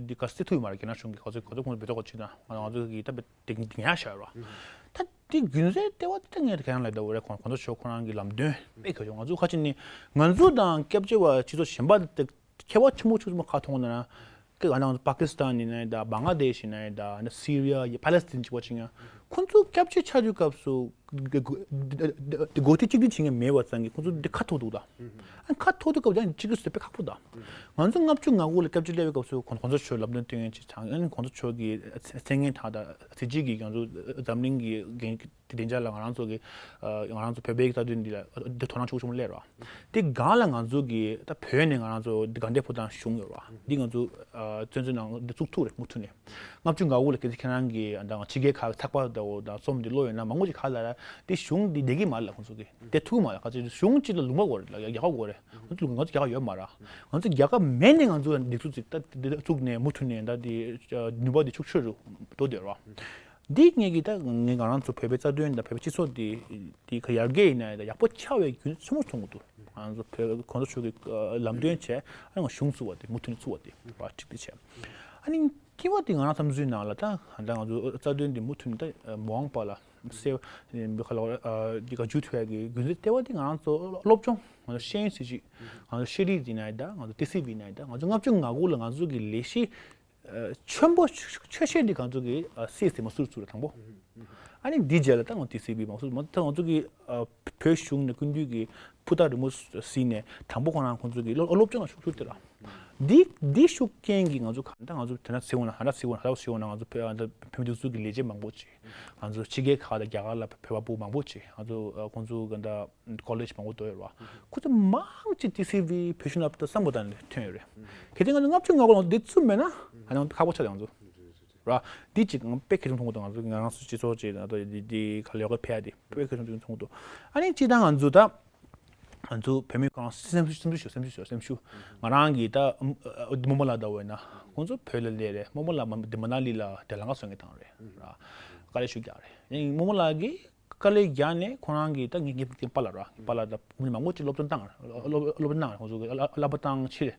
འདི་ག་སེ་ཐུབ་ཡོད་མ་རེད། རྒྱ་ནག་གཞུང་གིས་ག་ཚོད་ག་ཚོད་ཁོང་ཚོ་བེད་སྤྱོད་ག་ཕྱིན་ན་ང་ང་ཚོ་གིས་ད་བེད་དེ་ཉར་བཞག་ཡོད་རེད་བ། ད་དེ་རྒྱུ་མཚན་ལྟེ་བ་དེ་ད་ངས་ད་ག་རང་ལབ་ད་འོ་རེད། ཁོང་ཁོང་ཚོ་ཆོས་ཁོ་རང་གི་ལམ་སྟོན་དཔེ་གལ་ཆེ། ང་ཚོ་ཁ་ཅིག་ནི་ང་ཚོ་དང་སྐྱབས་བཅོལ་བ་སྤྱི་ཚོགས་གཞན་པ་དེ་ཁྱད་པར་ཆེན་པོ་ཆུང་ཆུང་ཁ་མཐོང་ན་ཀི་ང་རང་ཚོ་པ་ཀི་སི་ཐན་ཡིན་ནའི་ད་བང་ལ་དེཤ་ཡིན་ནའི་ད་ན་སི་རི་ཡ་ཡི་པ་ལེ་སི་ཐན་གཅིག་པ་ཅིག་ཡང་ཁོང་ཚོ་སྐྱབས་བཅོལ་ཆགས་དུས་སྐབས་སུ་གོ་ཐོས་གཅིག་སྒྲིལ་བྱེད་མཁན་མེད་པ་ཙང་གི་ཁོང་ཚོ་འདི་ཁ་འཐོར་འདུག་ད། ཨ་ཁ་འཐོར་དུས་སྐབས་ཀྱང་གཅིག་སྒྲིལ་བྱེད་དཔེ་ཁག་པོ་ད། ང་ཚོ་ལྔ་བཅུ་ང་དགུ་ལ་སྐྱབས་བཅོལ་སླེབས་པའི་སྐབས་སུ་ཁོང་ཁོང་ཚོ་ཆོས་ལམ་སྟོན་སྟོན་མཁན་ཅིག་དང་ཨ་ནི་ཁོང་ཚོ་ཆོས་ཀྱི་མཚན་སྙན་དང་ད་གཟི་བརྗིད་ཀྱི་ང་ཚོ་འཛམ་གླིང་གི་འགན་དེ་བདེ་འཇགས་ལ་ང་རང་ཚོ་གི་ང་རང་ཚོ་བོད་པའི་རྩ་དོན་འདི་ལ་འདི་དོ་སྣང་ཆེན་པོ་ཆེན་པོ་སླེབས་ར། འདི་སྒང་ལ་ང་ཚོ་གི་ད་བོད་ནས་ང་རང་ཚོ་འདི་དགའ་ལྡན་ཕོ་བྲང་གཞུང་ཡོད་ར། འདི་ང་ཚོ་བཙན་བྱོལ་ནང་འདི་བཙུགས་ཐུབ་རེད་མུ་མཐུད་ནས། ལྔ་བཅུ་ང་དགུ་ལ་གལ་སྲིད་ཁྱེད་རང་གི་ད་ཕྱི་རྒྱལ་ཁག་ཚགས་པར་དང་འོ་ད་རྩོམ་འདི་ཀློག་ཡོད་ན་མང་པོ་ཅིག་ག་ལ་ར་འདི་གཞུང་འདི་བསྡད་ཀྱི་མ་རེད་ལ། ཁོང་ཚོ་གི་བསྡད་ཐུབ་ཀྱི་མ་རེད། ག་ཚོད་གཞུང་གཅིག་ལ་ལུང་པ་དགོས་རེད་ལ་རྒྱལ་ཁབ་དགོས་རེད། ང་ཚོ་ང་ཚོ་རྒྱལ་ཁབ་ཡོད་མ་རེད། ང་ཚོ་རྒྱལ་ཁབ་མེད་ནས་ང་ཚོ་འདི་ཚོ་ཅིག་ད་འདི་བཙུགས་ནས་མུ་མཐུད་ནས་ད་འདི་ནུས་པ་འདི་ཤུགས་ཆེ་རུ་འགྲོ་བསྡད་ར། འདི་ངེད་ཀྱི་ད་ངས་ང་རང་ཚོ་བོད་པའི་རྩ་དོན་དང་བོད་པའི་སྤྱི་ཚོགས་འདི་འདི་ག་ཡར་རྒྱས་ཡིན་ན་ཡང་ཡག་པོ་ཆགས་པའི་རྒྱུ་མཚན་ཆེན་པོ་མཐོང་གི་འདུག་ང་ཚོ་བོད་ཁོང་ཚོ་ཆོས་ཀྱི་ལམ་སྟོན་བྱས་ཨ་ནི་ང་གཞུང་བཙུགས་པ་དེ་མུ་མཐུད་ནས་བཙུགས་པ་དེ་བ་གཅིག་དེ་བྱས། ཨ་ནི་གཉིས་པ་དེ་ང་རང་བསམ་ཚུལ་ནང་ལ་ད་ད་ང་ཚོ་རྩ་དོན་འདི་མུ་མཐུད་ནས་ད་མ་འོངས་པ་ལ་སེ་འདི་ག་ལ་འདི་ག་འཇུ་ཐུབ་ཡ་གི་རྒྱུ་མཚན་ལྟེ་བ་དེ་ང་རང་ཚོ་སློབ་སྦྱོང་ང་ཚོ་ཤེས་ཡོན་སྲིད་བྱུས་ང་ཚོ་ཤེས་རིག་ཡིན་ན་ཡང་ད་ང་ཚོ་ཏི་སི་བི་ཡིན་ན་ཡང་ད་ང་ཚོ་ལྔ་བཅུ་ང་དགུ་ལ་ང་ཚོ་གི་ལས་གཞི་ཆེན་པོ་ཆེ་ཤོས་འདི་ང་ཚོ་གི་སི་ཨེས་ཨེ་མ་སུར་ཚུར་དང་པོ། ཨ་ནི་འདི་རྗེས་ལ་ད་ང་ཏི་སི་བི་མ་སུར་མ་ད་ང་ཚོ་གི་བོད་གཞུང་ནས་སྐུ་མདུན་གི་ཕུ་ཐག་རིང་མོ་ཟིན་ནས་དང་པོ་ཁོ་རང་ཁོང་ཚོ་གི་སློབ་སློབ་སྦྱོང་ལ་ཤུགས་ཆུ་དེ་ར། འདི་འདི་ཤུགས་རྐྱེན་གྱིས་ང་ཚོ་གང་ལྟར་ང་ཚོ་དེ་ན་ཟེར་འོང་ན་ཧ་ན་ཟེར་འོང་ན་ཧ་ལ་ཟེར་འོང་ན་ང་ཚོ་བོད་ཨ་ད་བོད་མི་སྒྲིག་འཛུགས་ཀྱི་ལས་བྱེད་མང་པོ་ཅིག་ང་ཚོ་ཕྱི་རྒྱལ་ཁག་དང་རྒྱ་གར་ལ་བོད་པ་སྤུ་མང་པོ་ཅིག་ང་ཚོ་ཨ་ཁོང་ཚོ་གང་ལྟར་ཀོ་ལེཇ་མང་པོ་འགྲོ་ཡོད་རེད་བ། ཁོ་ཚོ་མང་ཆེ་ཊི་སི་ཝི་བོད་གཞུང་ལ་བསམ་བློ་བཏང་ནས་ཐོན་ཡོད་རེད། གལ་ཏེ་ང་ཚོ་ལྔ་བཅུ་ང་དགུ་ལ་འདི་ཚུད་མེད་ན་ཧ་ན་ཁག་པོ་ཆགས་ཡོང་ཚོ་ར། འདི་གཅིག་ང་དཔེ་གལ་ཆེན་མཐོང་གི་འདུག་ང་ཚོ་ང་རང་ཚོ་སྤྱི་ཚོགས་ཅིག་ང་ཚོ་འདི་འདི་ག་ལེ་ག་ཕེ་ཡ་འདི་དཔེ་གལ་ཆེན་མཐོང་གི་འདུག་ཨ་ནི་སྤྱི་བཏང་ང་ཚོ་ད་ང་ཚོ་བོད་མི་གང་སེམས་ཤུགས་སེམས་ཤུགས་སེམས་ཤུགས་སེམས་ཤུགས་ང་རང་གིས་ད་རྨོ་མོ་ལགས་ལྟ་བུ་ཡིན་ན་ཁོང་ཚོ་བོད་ལ་སླེབས་རེད། རྨོ་མོ་ལགས་མ་འདི་མ་ན་ལི་ལ་དེ་ལ་ང་སོང་གི་དང་རེད་ར། དཀའ་ལས་ཞུ་རྒྱག་རེད། ཡིན་རྨོ་མོ་ལགས་ཀྱིས་དཀའ་ལས་རྒྱག་ནས་ཁོ་རང་གིས་ད་ངའི་ངའི་པཱ་ལགས་ར་པཱ་ལགས་ད་མི་མང་པོ་ཅིག་སློབ་སྟོན་བཏང་ར་སློབ་སློབ་སྟོན་བཏང་ར་ཁོང་ཚོ་གི་བསླབ་པ་བཏང་ཕྱིར་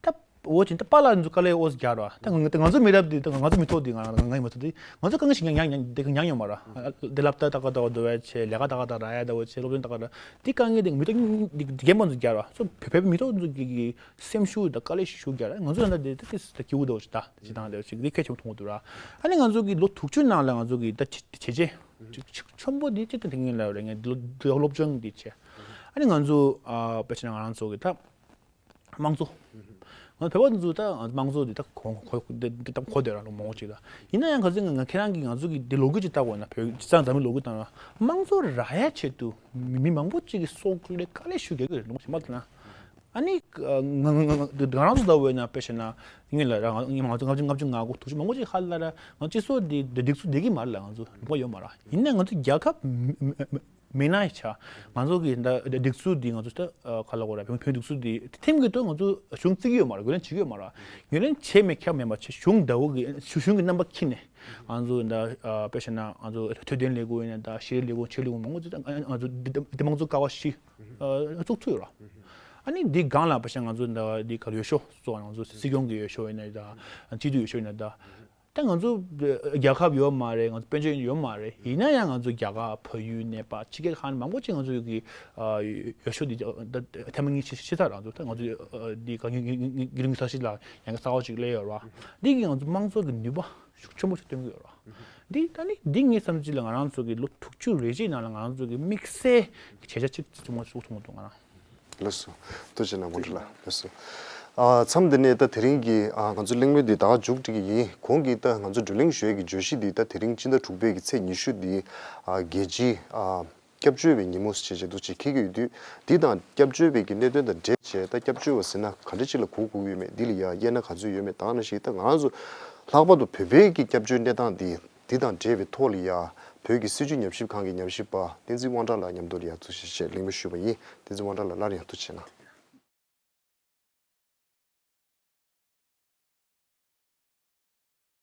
ད། འོ་ཅིན་ད་པཱ་ལགས་ཚོ་དཀའ་ལས་འོ་ཟེར་རྒྱག་ར། ད་ང་ད་ང་ཚོ་མི་རབས་འདི་ད་ང་ཚོ་མི་ཐོག་འདི་ང་ང་ཡི་མ་ཐོག་འདི་ང་ཚོ་དཀའ་ངལ་ཞིག་མྱངས་མྱངས་མྱངས་དེ་མྱངས་ཡོད་མ་ར། དེ་སློབ་གྲྭ་ད་ག་ད་ག་འགྲོ་བའི་ཆེད་ལས་ཀ་ད་ག་ད་ར་ཡ་ད་འོ་ཆེད་སློབ་སྟོན་ད་ག་ད་དེ་དཀའ་ངལ་དེ་མི་ཐོག་འདི་རྒན་པ་ཚོ་རྒྱག་ར། ཚོ་བོད་བོད་མི་ཐོག་ཚོ་གི་གི་སེམས་ཤུགས་ད་དཀའ་ལས་ཤུགས་ཤུགས་རྒྱག་ར། ང་ཚོ་ད་འདི་ད་ཏིས་ད་སྐྱིད་པོ་འདུག་ད་ཅི་ད་འདི་ཅིག་འདི་གལ་ཆེན་པོ་མཐོང་གི་འདུག་ར། ཨ་ནི་ང་ཚོ་གི་ལོ་དྲུག་ཅུ་ནང་ལ་ང་ཚོ་གི་ད་བྱས་རྗེས་ཆེན་པོ་འདི་ཅི་ད་དེ་ངན་ལ་རེ་ངས་སློབ་སྦྱོང་འདི་བྱས། ཨ་ནི་ང་ཚོ་ཨ་དཔེ་བྱས་ན་ང་རང་ཚོ་གི་ད། དམངས་གཙོ། ང་བོད་པ་ཚོ་ད་དམངས་གཙོ་འདི་ད་གོ་གོ་འདི་འདི་ད་གོ་བསྡད་ར་ལོ་མང་པོ་ཅིག་ལ། ཡིན་ན་ཡང་ག་ཚོད་ང་ང་ཁྱེད་རང་གིས་ང་ཚོ་གི་འདི་ལོ་རྒྱུས་ཅིག་ལྟ་དགོས་ན་བོད་སྤྱི་ཚོགས་འཛམ་གླིང་ལོ་རྒྱུས་ལྟ་ན་དམངས་གཙོ་རག་ཡ་ཆེད་དུ་མི་མི་མང་པོ་ཅིག་གི་སྲོག་ལས་དཀའ་ལས་ཞུ་གི་རེད་ལོ་ཞིག་མ་ལྟ་ན། ཨ་ནི་ང་ང་ང་ང་རང་ཚོ་ལྟ་བུ་ཡིན་ན་དཔེ་བྱས་ན་ཡིན་ལ་ར་ང་ང་ང་ཚོ་ལྔ་བཅུ་ལྔ་བཅུ་ང་དགུ་དྲུག་ཅུ་མང་པོ་ཅིག་ཧ་ལ་ར་ང་སྤྱི་ཚོགས་འདི་འདི་སྒྲིག་འཛུགས་བསྡད་ཀྱི་མ་རེད་ལ་ང་ཚོ་ལུང་པ་ཡོད་མ་ར། ཡིན་ན་ང་ཚོ་རྒྱལ་ཁབ་མི་མི་མི་མེད་ན་ཡི་ཆ། ང་ཚོ་གི་ད་སྒྲིག་འཛུགས་འདི་ང་ཚོ་ད་ག་ལ་གོ་ར་བོད་བོད་སྒྲིག་འཛུགས་འདི་ཐེམ་གི་ཐོག་ང་ཚོ་གཞུང་བརྩི་གི་ཡོད་མ་རེད། ངོས་ལེན་བྱེད་ཀྱི་ཡོད་མ་རེད། ངོས་ལེན་བྱེད་མེད་ཁྱབ་མེད་པ་ཆེ་གཞུང་ཟླ་བོ་གི་གཞུང་གཞུང་གི་རྣམ་པ་ཁྱེར་ནས་ང་ཚོ་ད་དཔེ་བྱས་ན་ང་ཚོ་འཕྲོད་བསྟེན་ལས་ཁུངས་ཡིན་ན་ད་ཤེས་རིག་ལས་ཁུངས་ཆོས་ལས་ཁུངས་མང་པོ་ཚོ་ད་ང་ཚོ་འདི་འདི་མང་ཚོ་ཀ་བ་བཞི་བཙུགས་ཚུགས་ཡོད་ར། ཨ་ནི་འདི་སྒང་ལ་དཔེ་བྱས་ང་ཚོ་ད་འདི་ག་ལ་ཡོད་ཤོག་སོགས་ང་ཚོ་སྲིད་སྐྱོང་གི་ཡོད་ཤོག་ཡིན་ན་ད་སྤྱི་འཐུས་ཡོད་ཤོག་ཡིན་ན་ད། ད་ང་ཚོ་རྒྱལ་ཁབ་ཡོད་མ་རེད། ང་ཚོ་དཔལ་འབྱོར་ཡོད་མ་རེད། ཡིན་ན་ཡང་ང་ཚོ་རྒྱ་གར་བལ་ཡུལ་ནེ་པཱལ་ཕྱི་རྒྱལ་ཁག་ནས་མང་པོ་ཅིག་ང་ཚོ་གི་ཡོ་ཤོ་འདི་ཐེངས་མ་གཉིས་ཤི་ཤི་ཚར་རང་ཚོ་ད་ང་ཚོ་འདི་ག་ངི་ངི་ངི་ངི་ངི་ས་ཞིག་ལ་ཡང་གི་གསར་བ་ཅིག་སླེབས་ཡོད་ར། འདི་གི་ང་ཚོ་དམངས་གཙོ་གི་ནུས་པ་ཤུགས་ཆེན་པོ་ཞིག་སྟོན་གི་ཡོད་ར། འདི་ད་ནི་འདི་ངའི་བསམ་ཚུལ་ལ་ང་རང་ཚོ་གི་ལོ་དྲུག་ཅུ་རེ་བཞིའི་ནང་ལ་ང་རང་ཚོ་གི་དམིགས་བསལ་གྱི་བྱ་བྱ་ཅིག་ཅིག་མ་ཞུགས་ཐུབ་མ་འདུག་ང་རང་། ལགས་སོ། ཐུགས་རྗེ་གནང་མོ་ཊ་ལགས། ལགས་སོ། ཨ་མཚམས་འདི་ནས་ད་དེ་རིང་གི་ཨ་ང་ཚོ་གླེང་མོལ་འདི་ད་མཇུག་སྒྲིལ་གྱི་ཡིན། གོང་གི་ད་ང་ཚོ་བགྲོ་གླེང་ཞུ་ཡས་ཀྱི་བརྗོད་གཞི་འདི་ད་དེ་རིང་སྤྱི་ཟླ་དྲུག་པའི་གི་ཚེས་ཉི་ཤུ་འདི་ཨ་རྒྱལ་སྤྱིའི་ཨ་སྐྱབས་བཅོལ་བའི་ཉིན་མོ་ཞེས་བྱས་འདུག་ཅེས་འཁེལ་གྱི་ཡོད་དུས། འདི་དང་སྐྱབས་བཅོལ་བའི་གི་གནད་དོན་དང་འབྲེལ་བྱས་ད་སྐྱབས་བཅོལ་བ་ཟེར་ན་ག་འདྲ་ཅིག་ལ་གོ་དགོས་ཀྱི་ཡོད་མེད། འདི་ལ་ཡ་དབྱེ་ན་ག་ཚོད་ཡོད་མེད། ད་ནང་བཞིན་ད་ང་རང་ཚོ་ལྷག་པར་དུ་བོད་པའི་གི་སྐྱབས་བཅོལ་གནས་སྟངས་འདི། འདི་དང་འབྲེལ་བའི་ཐོག་ལ་ཡ་བོད་ཀྱི་སྲིད་བྱུས་ཉམས་ཞིབ་ཁང་གི་ཉམས་ཞིབ་པ་བསྟན་འཛིན་དབང་གྲགས་ལགས་མཉམ་དུ་ལ་ཡ་ཐུགས་རྗེ་ཆེ་གླེང་མོལ་ཞུས་པ་ཡིན། བསྟན་འཛིན་དབང་གྲགས་ལགས་སླར་ཡང་ཐུགས་རྗེ་གནང་།